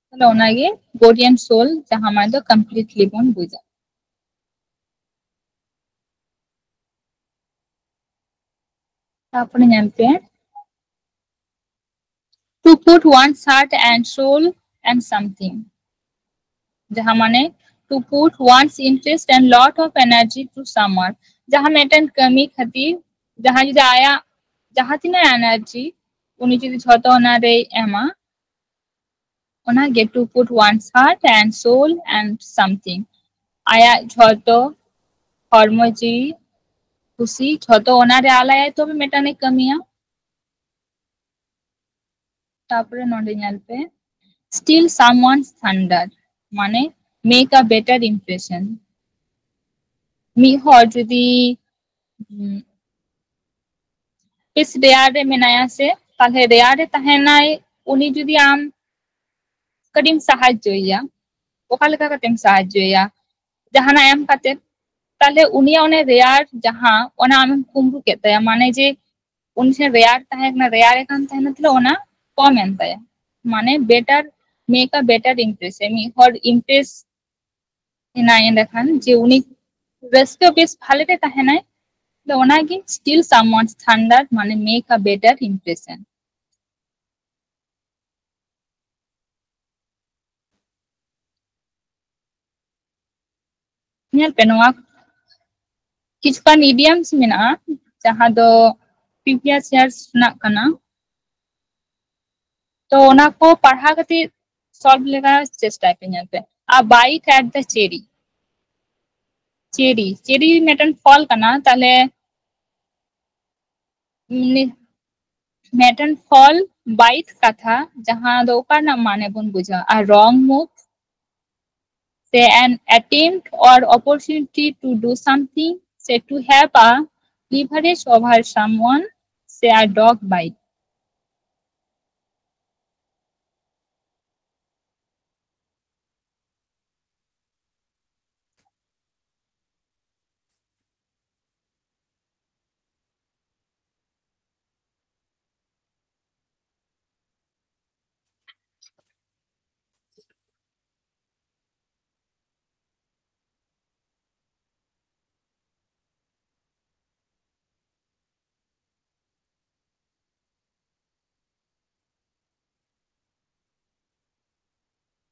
ᱛᱟᱦᱞᱮ ᱚᱱᱟᱜᱮ body and soul, ᱡᱟᱦᱟᱸ ᱢᱟᱱᱮ ᱫᱚ completely ᱵᱚᱱ ᱵᱩᱡᱟ᱾ ᱛᱟᱨᱯᱚᱨᱮ ᱧᱮᱞ ᱯᱮ, to put one's heart and soul and something, ᱡᱟᱦᱟᱸ ᱢᱟᱱᱮ to put one's interest and lot of energy to someone, ᱡᱟᱦᱟᱸ ᱢᱤᱫᱴᱮᱱ ᱠᱟᱹᱢᱤ ᱠᱷᱟᱹᱛᱤᱨ ᱡᱟᱦᱟᱸ ᱡᱩᱫᱤ ᱟᱭᱟᱜ ᱡᱟᱦᱟᱸ ᱛᱤᱱᱟᱹᱜ energy ᱩᱱᱤ ᱡᱩᱫᱤ ᱡᱷᱚᱛᱚ ᱚᱱᱟ ᱨᱮᱭ ᱮᱢᱟ, ᱚᱱᱟᱜᱮ to put one's heart and soul and something, ᱟᱭᱟᱜ ᱡᱷᱚᱛᱚ ᱦᱚᱲᱢᱚ ᱡᱤᱣᱤ ᱠᱩᱥᱤ ᱡᱷᱚᱛᱚ ᱚᱱᱟᱨᱮ ᱟᱞᱟᱭᱟᱭ, ᱛᱚᱵᱮ ᱢᱤᱫᱴᱟᱝ ᱮ ᱠᱟᱹᱢᱤᱭᱟ᱾ ᱛᱟᱨᱯᱚᱨᱮ ᱱᱚᱰᱮ ᱧᱮᱞ ᱯᱮ, still someone's thunder ᱢᱟᱱᱮ make a better impression᱾ ᱢᱤᱫ ᱦᱚᱲ ᱡᱩᱫᱤ ᱵᱮᱥ ᱨᱮᱭᱟᱲ ᱨᱮ ᱢᱮᱱᱟᱭᱟ ᱥᱮ, ᱛᱟᱦᱞᱮ ᱨᱮᱭᱟᱲ ᱨᱮ ᱛᱟᱦᱮᱱᱟᱭ, ᱩᱱᱤ ᱡᱩᱫᱤ ᱟᱢ ᱠᱟᱹᱴᱤᱡ ᱮᱢ ᱥᱟᱦᱟᱡᱽᱡᱚᱭᱮᱭᱟ, ᱚᱠᱟ ᱞᱮᱠᱟ ᱠᱟᱛᱮᱢ ᱥᱟᱦᱟᱡᱽᱡᱚᱭᱮᱭᱟ? ᱡᱟᱦᱟᱱᱟᱜ ᱮᱢ ᱠᱟᱛᱮ, ᱛᱟᱦᱞᱮ ᱩᱱᱤᱭᱟᱜ ᱚᱱᱮ ᱨᱮᱭᱟᱲ ᱡᱟᱦᱟᱸ, ᱚᱱᱟ ᱟᱢᱮᱢ ᱠᱩᱢᱵᱽᱲᱩ ᱠᱮᱫ ᱛᱟᱭᱟ᱾ ᱢᱟᱱᱮ ᱡᱮ ᱩᱱᱤ ᱴᱷᱮᱱ ᱨᱮᱭᱟᱲ ᱛᱟᱦᱮᱸ ᱠᱟᱱᱟ, ᱨᱮᱭᱟᱲ ᱮ ᱠᱟᱱ ᱛᱟᱦᱮᱱᱟ, ᱛᱟᱦᱞᱮ ᱚᱱᱟ ᱠᱚᱢ ᱮᱱ ᱛᱟᱭᱟ᱾ ᱢᱟᱱᱮ better, make a better impression, ᱢᱤᱫ ᱦᱚᱲ impress ᱮᱱᱟᱭ ᱮᱸᱰᱮᱠᱷᱟᱱ, ᱡᱮ ᱩᱱᱤ ᱨᱟᱹᱥᱠᱟᱹ ᱵᱮᱥ ᱵᱷᱟᱞᱮ ᱨᱮ ᱛᱟᱦᱮᱱᱟᱭ᱾ ᱛᱚ ᱚᱱᱟᱜᱮ steal someone's thunder, ᱢᱟᱱᱮ make a better impression᱾ ᱧᱮᱞ ᱯᱮ, ᱱᱚᱣᱟ ᱠᱤᱪᱷᱩᱜᱟᱱ idioms ᱢᱮᱱᱟᱜᱼᱟ, ᱡᱟᱦᱟᱸ ᱫᱚ previous years ᱨᱮᱱᱟᱜ ᱠᱟᱱᱟ᱾ ᱛᱚ ᱚᱱᱟ ᱠᱚ ᱯᱟᱲᱦᱟᱣ ᱠᱟᱛᱮ solve ᱞᱮᱠᱟ ᱪᱮᱥᱴᱟᱭ ᱯᱮ᱾ ᱧᱮᱞ ᱯᱮ, a bite at the cherry, cherry, cherry ᱢᱤᱫᱴᱮᱱ ᱯᱷᱚᱞ ᱠᱟᱱᱟ, ᱛᱟᱦᱞᱮ ᱢᱤᱫᱴᱮᱱ ᱯᱷᱚᱞ, bite ᱠᱟᱛᱷᱟ, ᱡᱟᱦᱟᱸ ᱫᱚ ᱚᱠᱟ ᱨᱮᱱᱟᱜ ᱢᱟᱱᱮ ᱵᱚᱱ ᱵᱩᱡᱷᱟᱹᱣᱟ? A wrong move, say an attempt or opportunity to do something, say to have a leverage over someone, say a dog bite.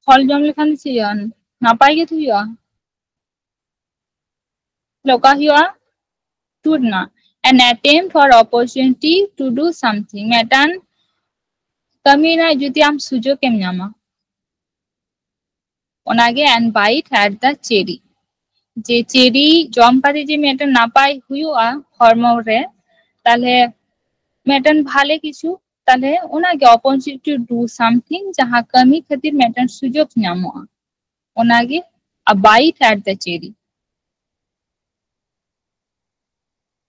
ᱯᱷᱚᱞ ᱡᱚᱢ ᱞᱮᱠᱷᱟᱱ ᱫᱚ ᱪᱮᱫ ᱦᱩᱭᱩᱜᱼᱟ? ᱱᱟᱯᱟᱭ ᱜᱮ ᱦᱩᱭᱩᱜᱼᱟ᱾ ᱛᱟᱦᱞᱮ ᱚᱠᱟ ᱦᱩᱭᱩᱜᱼᱟ? ᱴᱩ ᱨᱮᱱᱟᱜ, an attempt or opportunity to do something, ᱢᱤᱫᱴᱟᱝ ᱠᱟᱹᱢᱤ ᱨᱮᱱᱟᱜ ᱡᱩᱫᱤ ᱟᱢ ᱥᱩᱡᱳᱜᱽ ᱮᱢ ᱧᱟᱢᱟ, ᱚᱱᱟᱜᱮ an bite at the cherry, ᱡᱮ cherry ᱡᱚᱢ ᱠᱟᱛᱮ ᱡᱮ ᱢᱤᱫᱴᱟᱝ ᱱᱟᱯᱟᱭ ᱦᱩᱭᱩᱜᱼᱟ ᱦᱚᱲᱢᱚ ᱨᱮ, ᱛᱟᱦᱞᱮ ᱢᱤᱫᱴᱟᱝ ᱵᱷᱟᱞᱮ ᱠᱤᱪᱷᱩ, ᱛᱟᱦᱞᱮ ᱚᱱᱟᱜᱮ opportunity to do something, ᱡᱟᱦᱟᱸ ᱠᱟᱹᱢᱤ ᱠᱷᱟᱹᱛᱤᱨ ᱢᱤᱫᱴᱟᱝ ᱥᱩᱡᱳᱜᱽ ᱧᱟᱢᱚᱜᱼᱟ, ᱚᱱᱟᱜᱮ a bite at the cherry᱾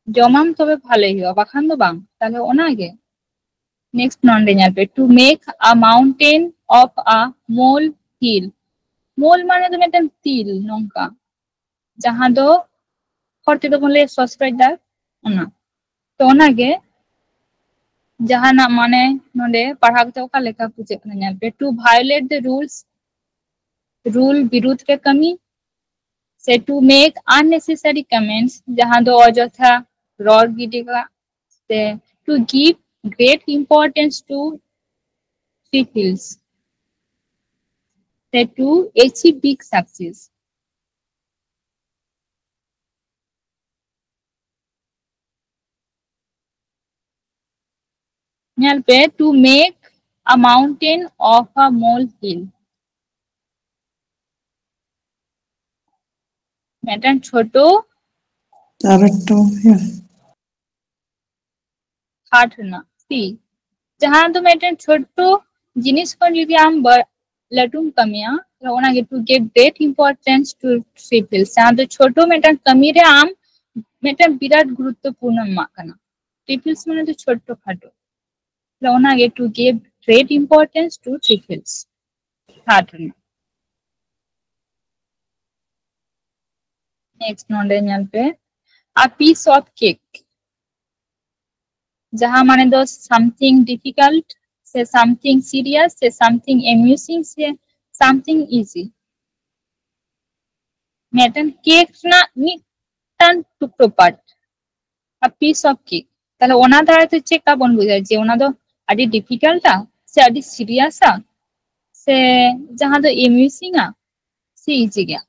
ᱡᱚᱢᱟᱢ ᱛᱚᱵᱮ ᱵᱷᱟᱞᱮ ᱦᱩᱭᱩᱜᱼᱟ, ᱵᱟᱠᱷᱟᱱ ᱫᱚ ᱵᱟᱝ᱾ ᱛᱟᱦᱞᱮ ᱚᱱᱟᱜᱮ᱾ Next ᱱᱚᱰᱮ ᱧᱮᱞ ᱯᱮ, to make a mountain of a molehill. Mole ᱢᱟᱱᱮ ᱫᱚ ᱢᱤᱫᱴᱮᱱ ᱛᱤᱞ ᱱᱚᱝᱠᱟ, ᱡᱟᱦᱟᱸ ᱫᱚ ᱦᱚᱲ ᱛᱮᱫᱚ ᱵᱚᱱ ᱞᱟᱹᱭᱟ ᱥᱚᱥᱨᱚᱡ ᱫᱟᱜ, ᱚᱱᱟ᱾ ᱛᱚ ᱚᱱᱟᱜᱮ ᱡᱟᱦᱟᱱᱟᱜ ᱢᱟᱱᱮ ᱱᱚᱰᱮ ᱯᱟᱲᱦᱟᱣ ᱠᱟᱛᱮ ᱚᱠᱟ ᱞᱮᱠᱟ ᱵᱩᱡᱷᱟᱹᱜ ᱠᱟᱱᱟ, ᱧᱮᱞ ᱯᱮ, to violate the rules, rule ᱵᱤᱨᱩᱫᱷ ᱨᱮ ᱠᱟᱹᱢᱤ, ᱥᱮ to make unnecessary comments, ᱡᱟᱦᱟᱸ ᱫᱚ ᱚᱡᱚᱛᱷᱟ ᱨᱚᱲ ᱜᱤᱰᱤ ᱠᱟᱜ, ᱥᱮ to give great importance to trifles, ᱥᱮ to achieve big success. ᱧᱮᱞ ᱯᱮ, to make a mountain of a molehill. ᱢᱤᱫᱴᱟᱝ ᱪᱷᱳᱴᱳ ᱟᱨ ᱮᱠᱴᱩ, ᱦᱮᱸ᱾ ᱦᱟᱴ ᱨᱮᱱᱟᱜ ᱥᱤ, ᱡᱟᱦᱟᱸ ᱫᱚ ᱢᱤᱫᱴᱮᱱ ᱪᱷᱳᱴᱳ ᱡᱤᱱᱤᱥ ᱠᱷᱚᱱ ᱡᱩᱫᱤ ᱟᱢ ᱵᱟ-, ᱞᱟᱹᱴᱩᱢ ᱠᱟᱹᱢᱤᱭᱟ, ᱛᱟᱦᱞᱮ ᱚᱱᱟᱜᱮ to give great importance to trifles, ᱡᱟᱦᱟᱸ ᱫᱚ ᱪᱷᱳᱴᱳ ᱢᱤᱫᱴᱟᱝ ᱠᱟᱹᱢᱤ ᱨᱮ ᱟᱢ ᱢᱤᱫᱴᱟᱝ ᱵᱤᱨᱟᱴ ᱜᱩᱨᱩᱛᱛᱚᱯᱩᱨᱱᱚᱢ ᱮᱢᱟᱜ ᱠᱟᱱᱟ᱾ Trifles ᱢᱟᱱᱮ ᱫᱚ ᱪᱷᱳᱴᱳ ᱠᱷᱟᱴᱳ, ᱛᱟᱦᱞᱮ ᱚᱱᱟᱜᱮ to give great importance to trifles, ᱦᱟᱴ ᱨᱮᱱᱟᱜ᱾ Next ᱱᱚᱰᱮ ᱧᱮᱞ ᱯᱮ, a piece of cake, ᱡᱟᱦᱟᱸ ᱢᱟᱱᱮ ᱫᱚ something difficult, ᱥᱮ something serious, ᱥᱮ something amusing, ᱥᱮ something easy. ᱢᱤᱫᱴᱮᱱ ᱠᱮᱠ ᱨᱮᱱᱟᱜ ᱢᱤᱫᱴᱟᱝ ᱴᱩᱠᱨᱳ part, a piece of cake. ᱛᱟᱦᱞᱮ ᱚᱱᱟ ᱫᱟᱨᱟᱭ ᱛᱮ ᱪᱮᱫ ᱞᱮᱠᱟ ᱵᱚᱱ ᱵᱩᱡᱟ ᱡᱮ ᱚᱱᱟ ᱫᱚ ᱟᱹᱰᱤ difficult-ᱟ, ᱥᱮ ᱟᱹᱰᱤ serious-ᱟ, ᱥᱮ ᱡᱟᱦᱟᱸ ᱫᱚ amusing-ᱟ, ᱥᱮ easy ᱜᱮᱭᱟ?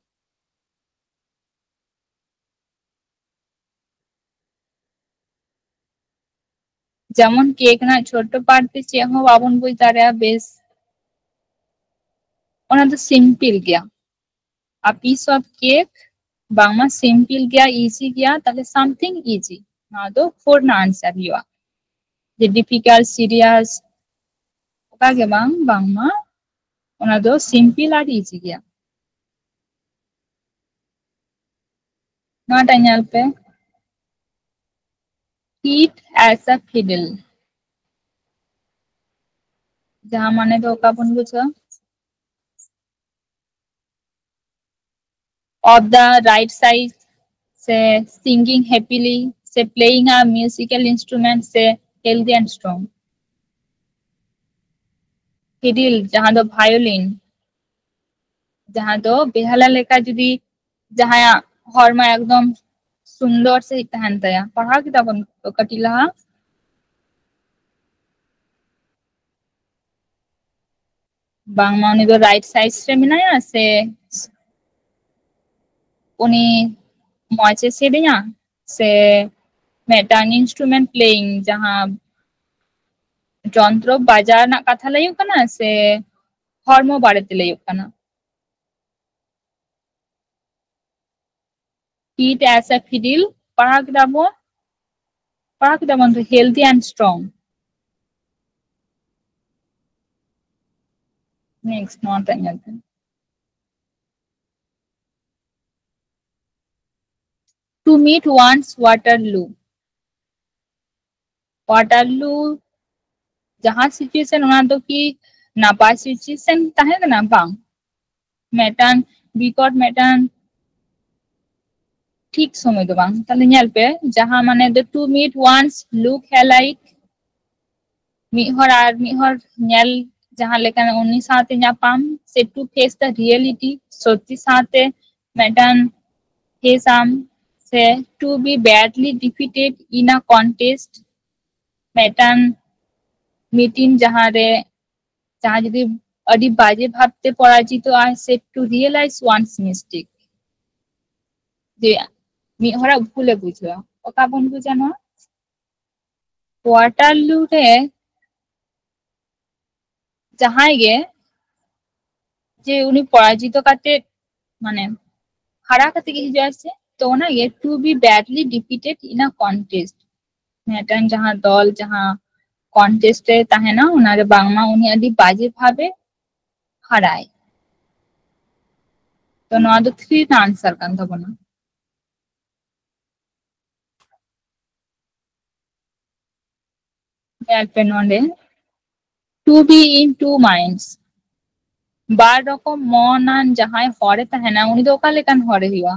ᱡᱮᱢᱚᱱ ᱠᱮᱠ ᱨᱮᱱᱟᱜ ᱪᱷᱳᱴᱳ part ᱛᱮ ᱪᱮᱫ ᱦᱚᱸ ᱵᱟᱵᱚᱱ ᱵᱩᱡᱽ ᱫᱟᱲᱮᱭᱟᱜᱼᱟ ᱵᱮᱥ, ᱚᱱᱟ ᱫᱚ simple ᱜᱮᱭᱟ᱾ A piece of cake ᱵᱟᱝᱢᱟ simple ᱜᱮᱭᱟ, easy ᱜᱮᱭᱟ, ᱛᱟᱦᱞᱮ something easy, ᱱᱚᱣᱟ ᱫᱚ four ᱨᱮᱱᱟᱜ answer ᱦᱩᱭᱩᱜᱼᱟ᱾ ᱡᱮ difficult, serious, ᱚᱠᱟ ᱜᱮ ᱵᱟᱝ, ᱵᱟᱝᱢᱟ ᱚᱱᱟ ᱫᱚ simple ᱟᱨ easy ᱜᱮᱭᱟ᱾ ᱱᱚᱣᱟᱴᱟᱜ ᱧᱮᱞ ᱯᱮ, Teeth as a fiddle, ᱡᱟᱦᱟᱸ ᱢᱟᱱᱮ ᱫᱚ ᱚᱠᱟ ᱵᱚᱱ ᱵᱩᱡᱷᱟᱹᱣᱟ? Of the right size, ᱥᱮ singing happily, ᱥᱮ playing a musical instrument, ᱥᱮ healthy and strong. Fiddle, ᱡᱟᱦᱟᱸ ᱫᱚ violin, ᱡᱟᱦᱟᱸ ᱫᱚ ᱵᱮᱦᱟᱞᱟ ᱞᱮᱠᱟ ᱡᱩᱫᱤ ᱡᱟᱦᱟᱸᱭᱟᱜ ᱦᱚᱲᱢᱚ ᱮᱠᱫᱚᱢ ᱥᱩᱱᱫᱚᱨ ᱥᱟᱺᱦᱤᱡ ᱛᱟᱦᱮᱱ ᱛᱟᱭᱟ᱾ ᱯᱟᱲᱦᱟᱣ ᱠᱮᱫᱟ ᱵᱚᱱ ᱛᱚ ᱠᱟᱹᱴᱤᱡ ᱞᱟᱦᱟ? ᱵᱟᱝᱢᱟ ᱩᱱᱤ ᱫᱚ right size ᱨᱮ ᱢᱮᱱᱟᱭᱟ, ᱥᱮ ᱩᱱᱤ ᱢᱚᱡᱽ ᱮ ᱥᱮᱨᱮᱧᱟ, ᱥᱮ ᱢᱤᱫᱴᱟᱝ instrument playing, ᱡᱟᱦᱟᱸ ᱡᱚᱱᱛᱨᱚ ᱵᱟᱡᱟᱣ ᱨᱮᱱᱟᱜ ᱠᱟᱛᱷᱟ ᱞᱟᱹᱭᱚᱜ ᱠᱟᱱᱟ, ᱥᱮ ᱦᱚᱲᱢᱚ ᱵᱟᱨᱮᱛᱮ ᱞᱟᱹᱭᱚᱜ ᱠᱟᱱᱟ? Teeth as a fiddle, ᱯᱟᱲᱦᱟᱣ ᱠᱮᱫᱟ ᱵᱚᱱ, ᱯᱟᱲᱦᱟᱣ ᱠᱮᱫᱟ ᱵᱚᱱ ᱛᱚ, healthy and strong. Next, ᱱᱚᱣᱟ ᱴᱟᱜ ᱧᱮᱞ ᱯᱮ᱾ To meet one's Waterloo. Waterloo ᱡᱟᱦᱟᱸ situation, ᱚᱱᱟ ᱫᱚ ᱠᱤ ᱱᱟᱯᱟᱭ situation ᱛᱟᱦᱮᱸ ᱠᱟᱱᱟ? ᱵᱟᱝ, ᱢᱤᱫᱴᱟᱝ ᱵᱤᱠᱚᱴ, ᱢᱤᱫᱴᱟᱝ ᱴᱷᱤᱠ ᱥᱚᱢᱚᱭ ᱫᱚ ᱵᱟᱝ᱾ ᱛᱟᱦᱞᱮ ᱧᱮᱞ ᱯᱮ, ᱡᱟᱦᱟᱸ ᱢᱟᱱᱮ the to meet one's look alike, ᱢᱤᱫ ᱦᱚᱲ ᱟᱨ ᱢᱤᱫ ᱦᱚᱲ ᱧᱮᱞ ᱡᱟᱦᱟᱸ ᱞᱮᱠᱟ ᱩᱱᱤ ᱥᱟᱶᱛᱮ ᱧᱟᱯᱟᱢ, ᱥᱮ to face the reality, ᱥᱚᱛᱭᱚ ᱥᱟᱶᱛᱮ ᱢᱤᱫᱴᱟᱝ face ᱟᱢ, ᱥᱮ to be badly defeated in a contest, ᱢᱤᱫᱴᱟᱝ meeting ᱡᱟᱦᱟᱸ ᱨᱮ, ᱡᱟᱦᱟᱸ ᱡᱩᱫᱤ ᱟᱹᱰᱤ ᱵᱟᱡᱮ ᱵᱷᱟᱵᱛᱮ ᱯᱚᱨᱟᱡᱤᱛᱚᱜᱼᱟ, ᱥᱮ to realize one's mistake, ᱡᱮ ᱢᱤᱫ ᱦᱚᱲᱟᱜ ᱵᱷᱩᱞᱮ ᱵᱩᱡᱷᱟᱹᱣᱟ᱾ ᱚᱠᱟ ᱵᱚᱱ ᱵᱩᱡᱟ ᱱᱚᱣᱟ? ᱣᱟᱴᱟᱨᱞᱩ ᱨᱮ ᱡᱟᱦᱟᱸᱭ ᱜᱮ, ᱡᱮ ᱩᱱᱤ ᱯᱚᱨᱟᱡᱤᱛᱚ ᱠᱟᱛᱮ, ᱢᱟᱱᱮ ᱦᱟᱨᱟ ᱠᱟᱛᱮ ᱜᱮ ᱦᱤᱡᱩᱜᱼᱟ ᱥᱮ, ᱛᱚ ᱚᱱᱟᱜᱮ to be badly defeated in a contest, ᱢᱤᱫᱴᱟᱝ ᱡᱟᱦᱟᱸ ᱫᱚᱞ ᱡᱟᱦᱟᱸ contest ᱨᱮ ᱛᱟᱦᱮᱱᱟ, ᱚᱱᱟᱨᱮ ᱵᱟᱝᱢᱟ ᱩᱱᱤ ᱟᱹᱰᱤ ᱵᱟᱡᱮ ᱵᱷᱟᱵᱮ ᱦᱟᱨᱟᱭ᱾ ᱛᱚ ᱱᱚᱣᱟ ᱫᱚ three ᱨᱮᱱᱟᱜ answer ᱠᱟᱱ ᱛᱟᱵᱚᱱᱟ᱾ ᱧᱮᱞ ᱯᱮ ᱱᱚᱰᱮ, to be in two minds, ᱵᱟᱨ ᱨᱚᱠᱚᱢ ᱢᱚᱱᱟᱱ ᱡᱟᱦᱟᱸᱭ ᱦᱚᱲᱮ ᱛᱟᱦᱮᱱᱟ, ᱩᱱᱤ ᱫᱚ ᱚᱠᱟ ᱞᱮᱠᱟᱱ ᱦᱚᱲᱮ ᱦᱩᱭᱩᱜᱼᱟ?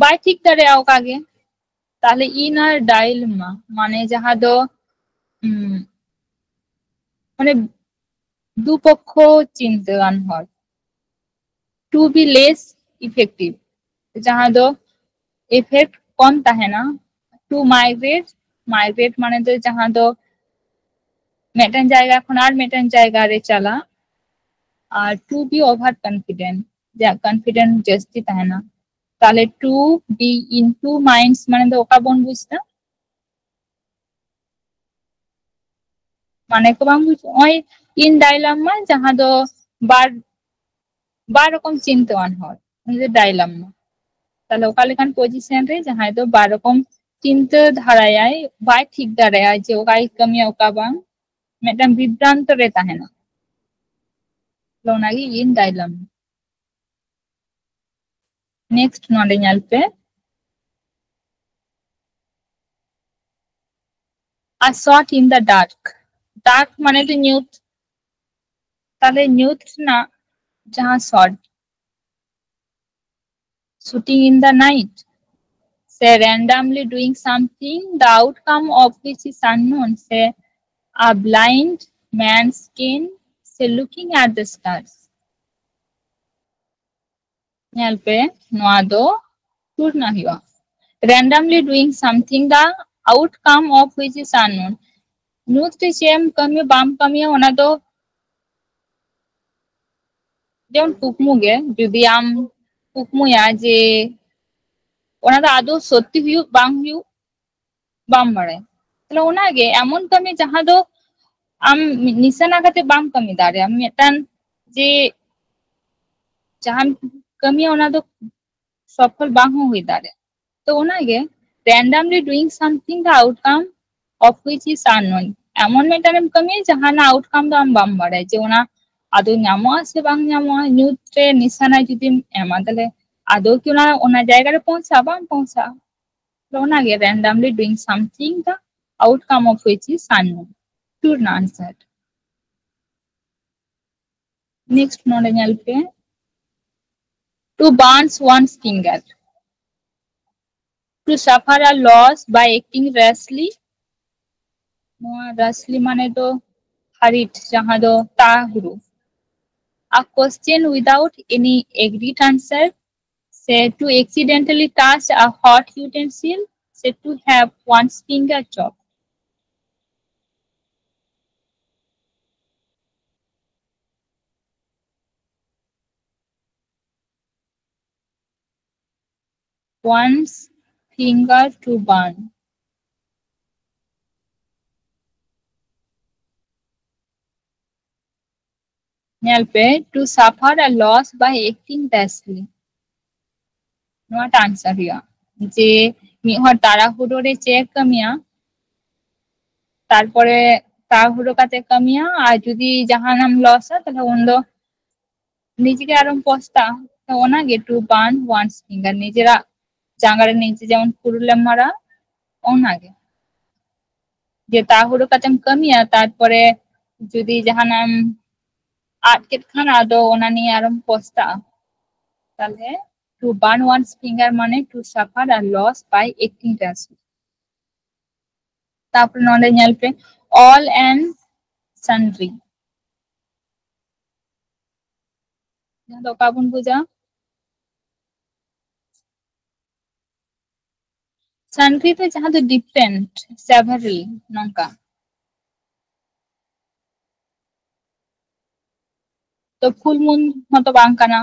ᱵᱟᱭ ᱴᱷᱤᱠ ᱫᱟᱲᱮᱭᱟᱜᱼᱟ ᱚᱠᱟ ᱜᱮ᱾ ᱛᱟᱦᱞᱮ in a dilemma ᱢᱟᱱᱮ ᱡᱟᱦᱟᱸ ᱫᱚ ᱩᱢ, ᱢᱟᱱᱮ ᱫᱩᱯᱚᱠᱠᱷᱚ ᱪᱤᱱᱛᱟᱹᱣᱟᱱ ᱦᱚᱲ᱾ To be less effective, ᱡᱟᱦᱟᱸ ᱫᱚ effect ᱠᱚᱢ ᱛᱟᱦᱮᱱᱟ᱾ To migrate, migrate ᱢᱟᱱᱮ ᱫᱚ ᱡᱟᱦᱟᱸ ᱫᱚ ᱢᱤᱫᱴᱮᱱ ᱡᱟᱭᱜᱟ ᱠᱷᱚᱱ ᱟᱨ ᱢᱤᱫᱴᱮᱱ ᱡᱟᱭᱜᱟ ᱨᱮ ᱪᱟᱞᱟᱜ᱾ ᱟᱨ to be over confident, ᱡᱟᱦᱟᱸ confident ᱡᱟᱹᱥᱛᱤ ᱛᱟᱦᱮᱱᱟ᱾ ᱛᱟᱦᱞᱮ to be in two minds ᱢᱟᱱᱮ ᱫᱚ ᱚᱠᱟ ᱵᱚᱱ ᱵᱩᱡᱽ ᱮᱫᱟ? ᱢᱟᱱᱮ ᱠᱚ ᱵᱟᱝ ᱵᱩᱡᱽ, ᱱᱚᱜᱼᱚᱭ in dilemma ᱡᱟᱦᱟᱸ ᱫᱚ ᱵᱟᱨ ᱵᱟᱨ ᱨᱚᱠᱚᱢ ᱪᱤᱱᱛᱟᱹᱣᱟᱱ ᱦᱚᱲ, ᱩᱱᱤ ᱫᱚ dilemma᱾ ᱛᱟᱦᱞᱮ ᱚᱠᱟ ᱞᱮᱠᱟᱱ position ᱨᱮ ᱡᱟᱦᱟᱸᱭ ᱫᱚ ᱵᱟᱨ ᱨᱚᱠᱚᱢ ᱪᱤᱱᱛᱟᱹ ᱫᱷᱟᱨᱟᱭᱟᱭ, ᱵᱟᱭ ᱴᱷᱤᱠ ᱫᱟᱲᱮᱭᱟᱜᱼᱟ ᱡᱮ ᱚᱠᱟᱭ ᱠᱟᱹᱢᱤᱭᱟ ᱚᱠᱟ ᱵᱟᱝ, ᱢᱤᱫᱴᱟᱝ ᱵᱤᱵᱷᱨᱟᱱᱛᱚ ᱨᱮ ᱛᱟᱦᱮᱱᱟ, ᱛᱟᱦᱞᱮ ᱚᱱᱟᱜᱮ in dilemma᱾ Next ᱱᱚᱰᱮ ᱧᱮᱞ ᱯᱮ, a shot in the dark, dark ᱢᱟᱱᱮ ᱫᱚ ᱧᱩᱛ, ᱛᱟᱦᱞᱮ ᱧᱩᱛ ᱨᱮᱱᱟᱜ ᱡᱟᱦᱟᱸ shot, shooting in the night, ᱥᱮ randomly doing something the outcome of which is unknown, ᱥᱮ a blind man's game, ᱥᱮ looking at the stars᱾ ᱧᱮᱞ ᱯᱮ, ᱱᱚᱣᱟ ᱫᱚ ᱴᱩᱨ ᱨᱮᱱᱟᱜ ᱦᱩᱭᱩᱜᱼᱟ᱾ Randomly doing something the outcome of which is unknown, ᱧᱩᱛ ᱨᱮ ᱪᱮᱫ ᱮᱢ ᱠᱟᱹᱢᱤᱭᱟ ᱵᱟᱢ ᱠᱟᱹᱢᱤᱭᱟ ᱚᱱᱟ ᱫᱚ ᱡᱮᱢᱚᱱ ᱠᱩᱠᱢᱩ ᱜᱮ, ᱡᱩᱫᱤ ᱟᱢ ᱠᱩᱠᱢᱩᱭᱟ ᱡᱮ ᱚᱱᱟ ᱫᱚ ᱟᱫᱚ ᱥᱚᱛᱛᱤ ᱦᱩᱭᱩᱜ ᱵᱟᱝ ᱦᱩᱭᱩᱜ ᱵᱟᱢ ᱵᱟᱲᱟᱭᱟ, ᱛᱟᱦᱞᱮ ᱚᱱᱟᱜᱮ ᱮᱢᱚᱱ ᱠᱟᱹᱢᱤ ᱡᱟᱦᱟᱸ ᱫᱚ ᱟᱢ ᱱᱤᱥᱟᱱᱟ ᱠᱟᱛᱮ ᱵᱟᱢ ᱠᱟᱹᱢᱤ ᱫᱟᱲᱮᱭᱟᱜᱼᱟ, ᱢᱤᱫᱴᱟᱝ ᱡᱮ ᱡᱟᱦᱟᱸᱢ ᱠᱟᱹᱢᱤᱭᱟ ᱚᱱᱟ ᱫᱚ ᱥᱚᱯᱷᱚᱞ ᱵᱟᱝ ᱦᱚᱸ ᱦᱩᱭ ᱫᱟᱲᱮᱭᱟᱜᱼᱟ᱾ ᱛᱚ ᱚᱱᱟᱜᱮ randomly doing something the outcome of which is unknown, ᱮᱢᱚᱱ ᱢᱤᱫᱴᱟᱝ ᱮᱢ ᱠᱟᱹᱢᱤᱭᱟ ᱡᱟᱦᱟᱸ ᱨᱮᱱᱟᱜ outcome ᱫᱚ ᱟᱢ ᱵᱟᱢ ᱵᱟᱲᱟᱭᱟ ᱡᱮ ᱚᱱᱟ ᱟᱫᱚ ᱧᱟᱢᱚᱜᱼᱟ ᱥᱮ ᱵᱟᱝ ᱧᱟᱢᱚᱜᱼᱟ᱾ ᱧᱩᱛ ᱨᱮ ᱱᱤᱥᱟᱱᱟ ᱡᱩᱫᱤᱢ ᱮᱢᱟ ᱛᱟᱦᱞᱮ ᱟᱫᱚ ᱠᱤ ᱚᱱᱟ, ᱚᱱᱟ ᱡᱟᱭᱜᱟ ᱨᱮ ᱯᱳᱸᱪᱷᱟᱜᱼᱟ? ᱵᱟᱝ ᱯᱳᱸᱪᱷᱟᱜᱼᱟ᱾ ᱛᱚ ᱚᱱᱟᱜᱮ randomly doing something the outcome of which is unknown. True answer. Next ᱱᱚᱰᱮ ᱧᱮᱞ ᱯᱮ, two burns one's finger, to suffer a loss by acting rashly. ᱱᱚᱣᱟ rashly ᱢᱟᱱᱮ ᱫᱚ hurried, ᱡᱟᱦᱟᱸ ᱫᱚ ᱛᱟᱲᱟᱦᱩᱲᱳ. A question without any agreed answer, say to accidentally touch a hot utensil, say to have one's finger chopped. One's finger to burn. ᱧᱮᱞ ᱯᱮ, to suffer a loss by acting rashly. ᱱᱚᱣᱟᱴᱟᱜ answer ᱦᱩᱭᱩᱜᱼᱟ, ᱡᱮ ᱢᱤᱫ ᱦᱚᱲ ᱛᱟᱲᱟᱦᱩᱲᱳ ᱨᱮ ᱪᱮᱫ ᱠᱟᱹᱢᱤᱭᱟ, ᱛᱟᱨᱯᱚᱨᱮ ᱛᱟᱲᱟᱦᱩᱲᱳ ᱠᱟᱛᱮ ᱠᱟᱹᱢᱤᱭᱟ, ᱟᱨ ᱡᱩᱫᱤ ᱡᱟᱦᱟᱱᱟᱜ ᱮᱢ loss ᱟ, ᱛᱟᱦᱞᱮ ᱩᱱᱫᱚ ᱱᱤᱡᱮᱜᱮ ᱟᱨᱚᱢ ᱯᱚᱥᱛᱟᱜᱼᱟ᱾ ᱛᱚ ᱚᱱᱟᱜᱮ to burn one's finger, ᱱᱤᱡᱮᱨᱟᱜ ᱡᱟᱸᱜᱟ ᱨᱮ ᱱᱤᱡᱮ ᱡᱮᱢᱚᱱ ᱯᱷᱩᱨᱩᱞᱮᱢ ᱢᱟᱨᱟ, ᱚᱱᱟᱜᱮ᱾ ᱡᱮ ᱛᱟᱲᱟᱦᱩᱲᱳ ᱠᱟᱛᱮᱢ ᱠᱟᱹᱢᱤᱭᱟ, ᱛᱟᱨᱯᱚᱨᱮ ᱡᱩᱫᱤ ᱡᱟᱦᱟᱱᱟᱜ ᱮᱢ ᱟᱫ ᱠᱮᱫ ᱠᱷᱟᱱ, ᱟᱫᱚ ᱚᱱᱟ ᱱᱤᱭᱮ ᱟᱨᱚᱢ ᱯᱚᱥᱛᱟᱜᱼᱟ᱾ ᱛᱟᱦᱞᱮ to burn one's finger ᱢᱟᱱᱮ to suffer a loss by acting rashly. ᱛᱟᱨᱯᱚᱨᱮ ᱱᱚᱰᱮ ᱧᱮᱞ ᱯᱮ, all and sundry, ᱡᱟᱦᱟᱸ ᱫᱚ ᱚᱠᱟ ᱵᱚᱱ ᱵᱩᱡᱟ? Sundry ᱫᱚ ᱡᱟᱦᱟᱸ ᱫᱚ different, several, ᱱᱚᱝᱠᱟ᱾ ᱛᱚ full moon ᱦᱚᱸᱛᱚ ᱵᱟᱝ ᱠᱟᱱᱟ,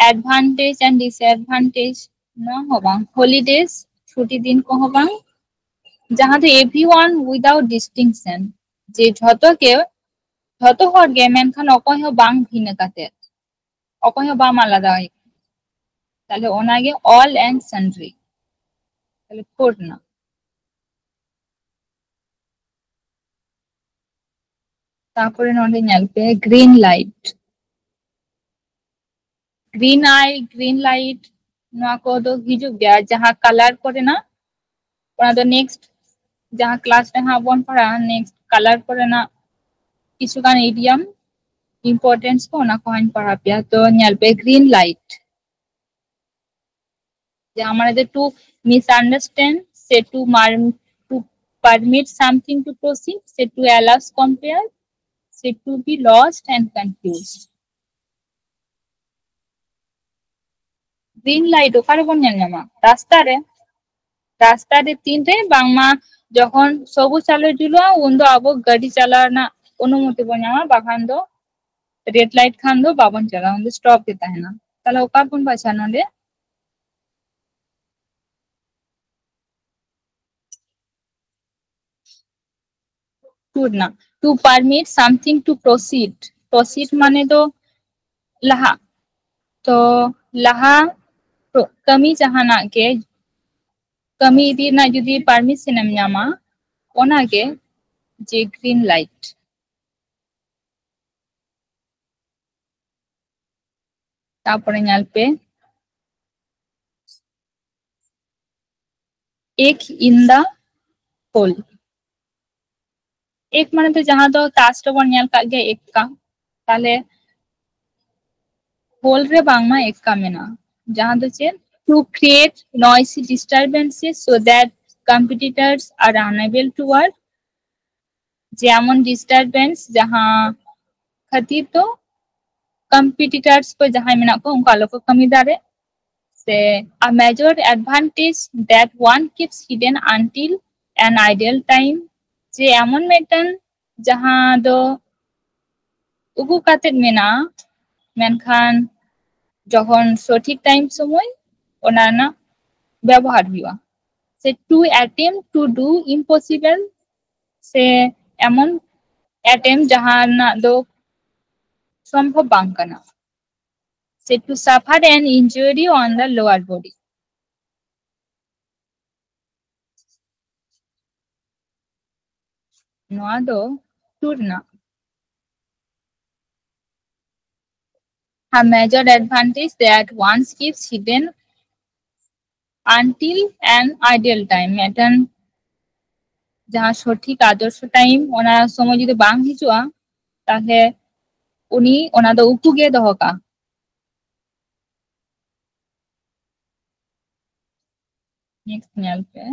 advantage and disadvantage, ᱱᱚᱣᱟ ᱦᱚᱸ ᱵᱟᱝ, holidays, ᱪᱷᱩᱴᱤ ᱫᱤᱱ ᱠᱚᱦᱚᱸ ᱵᱟᱝ, ᱡᱟᱦᱟᱸ ᱫᱚ everyone without distinction, ᱡᱮ ᱡᱷᱚᱛᱚ ᱜᱮ, ᱡᱷᱚᱛᱚ ᱦᱚᱲ ᱜᱮ, ᱢᱮᱱᱠᱷᱟᱱ ᱚᱠᱚᱭ ᱦᱚᱸ ᱵᱟᱝ ᱵᱷᱤᱱᱟᱹ ᱠᱟᱛᱮ, ᱚᱠᱚᱭ ᱦᱚᱸ ᱵᱟᱢ ᱟᱞᱟᱫᱟ᱾ ᱛᱟᱦᱞᱮ ᱚᱱᱟᱜᱮ all and sundry, ᱛᱟᱦᱞᱮ four ᱨᱮᱱᱟᱜ᱾ ᱛᱟᱨᱯᱚᱨᱮ ᱱᱚᱰᱮ ᱧᱮᱞ ᱯᱮ, green light, green eye, green light, ᱱᱚᱣᱟ ᱠᱚᱫᱚ ᱦᱤᱡᱩᱜ ᱜᱮᱭᱟ ᱡᱟᱦᱟᱸ colour ᱠᱚᱨᱮᱱᱟᱜ, ᱚᱱᱟ ᱫᱚ next ᱡᱟᱦᱟᱸ ᱠᱞᱟᱥ ᱨᱮ ᱦᱟᱸᱜ ᱵᱚᱱ ᱯᱟᱲᱦᱟᱜᱼᱟ, ᱱᱮᱠᱥᱴ ᱠᱟᱞᱟᱨ ᱠᱚᱨᱮᱱᱟᱜ ᱠᱤᱪᱷᱩ ᱜᱟᱱ ᱤᱰᱤᱭᱚᱢ ᱤᱢᱯᱚᱨᱴᱮᱱᱥ ᱠᱚ, ᱚᱱᱟ ᱠᱚᱦᱚᱸᱧ ᱯᱟᱲᱦᱟᱣ ᱯᱮᱭᱟ᱾ ᱛᱚ ᱧᱮᱞ ᱯᱮ, ᱜᱨᱤᱱ ᱞᱟᱭᱤᱴ, ᱡᱟᱦᱟᱸ ᱢᱟᱱᱮ ᱫᱚ to misunderstand, ᱥᱮ to mar- to permit something to proceed, ᱥᱮ to allow compare, ᱥᱮ to be lost and confused. Green light ᱚᱠᱟ ᱨᱮᱵᱚᱱ ᱧᱮᱞ ᱧᱟᱢᱟ? ᱨᱟᱥᱛᱟ ᱨᱮ᱾ ᱨᱟᱥᱛᱟ ᱨᱮ ᱛᱤᱱᱨᱮ ᱵᱟᱝᱢᱟ ᱡᱚᱠᱷᱚᱱ ᱥᱚᱵᱩᱡ ᱟᱞᱚ ᱡᱩᱞᱩᱜᱼᱟ, ᱩᱱᱫᱚ ᱟᱵᱚ ᱜᱟᱹᱰᱤ ᱪᱟᱞᱟᱣ ᱨᱮᱱᱟᱜ ᱚᱱᱩᱢᱚᱛᱤ ᱵᱚᱱ ᱧᱟᱢᱟ, ᱵᱟᱠᱷᱟᱱ ᱫᱚ ᱨᱮᱰ ᱞᱟᱭᱤᱴ ᱠᱷᱟᱱ ᱫᱚ ᱵᱟᱵᱚᱱ ᱪᱟᱞᱟᱣᱟ, ᱩᱱᱫᱚ ᱥᱴᱚᱯ ᱜᱮ ᱛᱟᱦᱮᱱᱟ᱾ ᱛᱟᱦᱞᱮ ᱚᱠᱟ ᱵᱚᱱ ᱵᱟᱪᱷᱟᱣᱟ ᱱᱚᱰᱮ? ᱴᱩ ᱨᱮᱱᱟᱜ, to permit something to proceed, proceed ᱢᱟᱱᱮ ᱫᱚ ᱞᱟᱦᱟ᱾ ᱛᱚ ᱞᱟᱦᱟ ᱠᱟᱹᱢᱤ ᱡᱟᱦᱟᱱᱟᱜ ᱜᱮ, ᱠᱟᱹᱢᱤ ᱤᱫᱤ ᱨᱮᱱᱟᱜ ᱡᱩᱫᱤ ᱯᱟᱨᱢᱤᱥᱚᱱ ᱮᱢ ᱧᱟᱢᱟ, ᱚᱱᱟᱜᱮ ᱡᱮ ᱜᱨᱤᱱ ᱞᱟᱭᱤᱴ᱾ ᱛᱟᱯᱚᱨᱮ ᱧᱮᱞ ᱯᱮ, egg in the hole. ᱮᱠ ᱢᱟᱱᱮ ᱫᱚ ᱡᱟᱦᱟᱸ ᱫᱚ ᱛᱟᱥ ᱨᱮᱵᱚᱱ ᱧᱮᱞ ᱠᱟᱜ ᱜᱮᱭᱟ, ᱮᱠᱠᱟ, ᱛᱟᱦᱞᱮ ᱦᱳᱞ ᱨᱮ ᱵᱟᱝᱢᱟ ᱮᱠᱠᱟ ᱢᱮᱱᱟᱜᱼᱟ, ᱡᱟᱦᱟᱸ ᱫᱚ ᱪᱮᱫ? To create noisy disturbances so that competitors are unable to work. ᱡᱮᱢᱚᱱ ᱰᱤᱥᱴᱟᱨᱵᱮᱱᱥ ᱡᱟᱦᱟᱸ ᱠᱷᱟᱹᱛᱤᱨ ᱫᱚ ᱠᱚᱢᱯᱤᱴᱤᱴᱟᱨᱥ ᱠᱚ ᱡᱟᱦᱟᱸᱭ ᱢᱮᱱᱟᱜ ᱠᱚ, ᱩᱱᱠᱩ ᱟᱞᱚ ᱠᱚ ᱠᱟᱹᱢᱤ ᱫᱟᱲᱮᱜ᱾ ᱥᱮ a major advantage that one keeps hidden until an ideal time, ᱡᱮ ᱮᱢᱚᱱ ᱢᱤᱫᱴᱟᱝ ᱡᱟᱦᱟᱸ ᱫᱚ ᱩᱠᱩ ᱠᱟᱛᱮᱫ ᱢᱮᱱᱟᱜᱼᱟ, ᱢᱮᱱᱠᱷᱟᱱ ᱡᱚᱠᱷᱚᱱ ᱥᱚᱴᱷᱤᱠ ᱴᱟᱭᱤᱢ ᱥᱚᱢᱚᱭ ᱚᱱᱟ ᱨᱮᱱᱟᱜ ᱵᱮᱵᱚᱦᱟᱨ ᱦᱩᱭᱩᱜᱼᱟ᱾ ᱥᱮ to attempt to do impossible, ᱥᱮ ᱮᱢᱚᱱ ᱮᱴᱮᱢᱯᱴ ᱡᱟᱦᱟᱸ ᱨᱮᱱᱟᱜ ᱫᱚ ᱥᱚᱢᱵᱷᱚᱵ ᱵᱟᱝ ᱠᱟᱱᱟ᱾ ᱥᱮ to suffer an injury on the lower body. ᱱᱚᱣᱟ ᱫᱚ ᱴᱩ ᱨᱮᱱᱟᱜ᱾ A major advantage that one keeps hidden until an ideal time. ᱢᱤᱫᱴᱮᱱ ᱡᱟᱦᱟᱸ ᱥᱚᱴᱷᱤᱠ ᱟᱫᱚᱨᱥᱚ ᱴᱟᱭᱤᱢ, ᱚᱱᱟ ᱥᱚᱢᱚᱭ ᱡᱩᱫᱤ ᱵᱟᱝ ᱦᱤᱡᱩᱜᱼᱟ, ᱛᱟᱦᱞᱮ ᱩᱱᱤ ᱚᱱᱟ ᱫᱚ ᱩᱠᱩ ᱜᱮ ᱫᱚᱦᱚ ᱠᱟᱜᱼᱟ᱾ ᱱᱮᱠᱥᱴ ᱧᱮᱞ ᱯᱮ,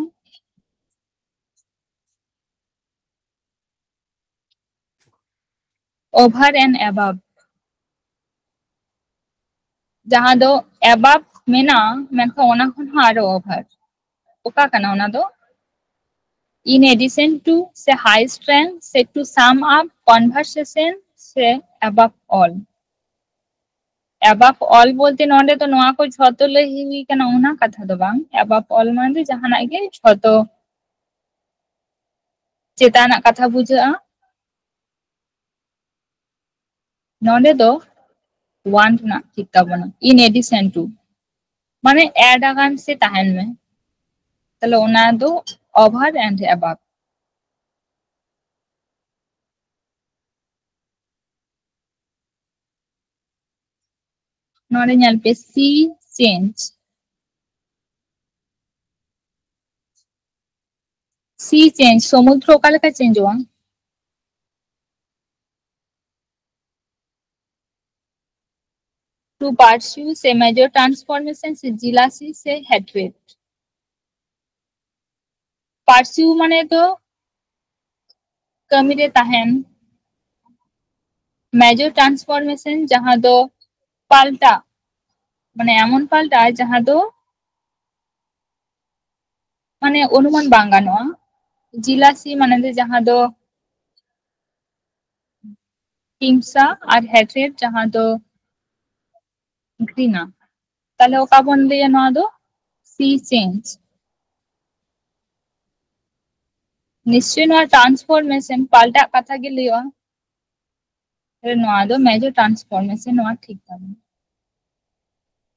over and above, ᱡᱟᱦᱟᱸ ᱫᱚ above ᱢᱮᱱᱟᱜᱼᱟ, ᱢᱮᱱᱠᱷᱟᱱ ᱚᱱᱟ ᱠᱷᱚᱱ ᱦᱚᱸ ᱟᱨᱚ over᱾ ᱚᱠᱟ ᱠᱟᱱᱟ ᱚᱱᱟ ᱫᱚ? In addition to, ᱥᱮ high strength, ᱥᱮ to sum up, conversation, ᱥᱮ above all᱾ Above all ᱵᱚᱞᱛᱮ ᱱᱚᱰᱮ ᱫᱚ ᱱᱚᱣᱟ ᱠᱚ ᱡᱷᱚᱛᱚ ᱞᱟᱹᱭ ᱦᱩᱭ ᱠᱟᱱᱟ, ᱚᱱᱟ ᱠᱟᱛᱷᱟ ᱫᱚ ᱵᱟᱝ᱾ Above all ᱢᱟᱱᱮ ᱫᱚ ᱡᱟᱦᱟᱱᱟᱜ ᱜᱮ ᱡᱷᱚᱛᱚ ᱪᱮᱛᱟᱱᱟᱜ ᱠᱟᱛᱷᱟ ᱵᱩᱡᱷᱟᱹᱜᱼᱟ᱾ ᱱᱚᱰᱮ ᱫᱚ one ᱨᱮᱱᱟᱜ ᱴᱷᱤᱠ ᱛᱟᱵᱚᱱᱟ, in addition to, ᱢᱟᱱᱮ add ᱟᱠᱟᱱ ᱥᱮ ᱛᱟᱦᱮᱱ ᱢᱮ, ᱛᱟᱦᱞᱮ ᱚᱱᱟ ᱫᱚ over and above᱾ ᱱᱚᱰᱮ ᱧᱮᱞ ᱯᱮ, see change, see change, ᱥᱚᱢᱩᱫᱨᱚ ᱚᱠᱟ ᱞᱮᱠᱟ ᱪᱮᱧᱡᱚᱜᱼᱟ? To pursue, ᱥᱮ major transformation, ᱥᱮ jealousy, ᱥᱮ hatred᱾ Pursue ᱢᱟᱱᱮ ᱫᱚ ᱠᱟᱹᱢᱤ ᱨᱮ ᱛᱟᱦᱮᱱ, major transformation ᱡᱟᱦᱟᱸ ᱫᱚ ᱯᱟᱞᱴᱟᱜ, ᱢᱟᱱᱮ ᱮᱢᱚᱱ ᱯᱟᱞᱴᱟᱜᱼᱟ ᱡᱟᱦᱟᱸ ᱫᱚ ᱢᱟᱱᱮ ᱚᱱᱩᱢᱟᱱ ᱵᱟᱝ ᱜᱟᱱᱚᱜᱼᱟ᱾ Jealousy ᱢᱟᱱᱮ ᱫᱚ ᱡᱟᱦᱟᱸ ᱫᱚ ᱦᱤᱝᱥᱟ, ᱟᱨ hatred ᱡᱟᱦᱟᱸ ᱫᱚ ᱜᱷᱨᱤᱱᱟ᱾ ᱛᱟᱦᱞᱮ ᱚᱠᱟ ᱵᱚᱱ ᱞᱟᱹᱭᱟ ᱱᱚᱣᱟ ᱫᱚ? See change᱾ ᱱᱤᱥᱪᱚᱭ ᱱᱚᱣᱟ transformation, ᱯᱟᱞᱴᱟᱜ ᱠᱟᱛᱷᱟ ᱜᱮ ᱞᱟᱹᱭᱚᱜᱼᱟ᱾ ᱛᱟᱦᱞᱮ ᱱᱚᱣᱟ ᱫᱚ major transformation, ᱱᱚᱣᱟ ᱴᱷᱤᱠ ᱛᱟᱵᱚᱱ᱾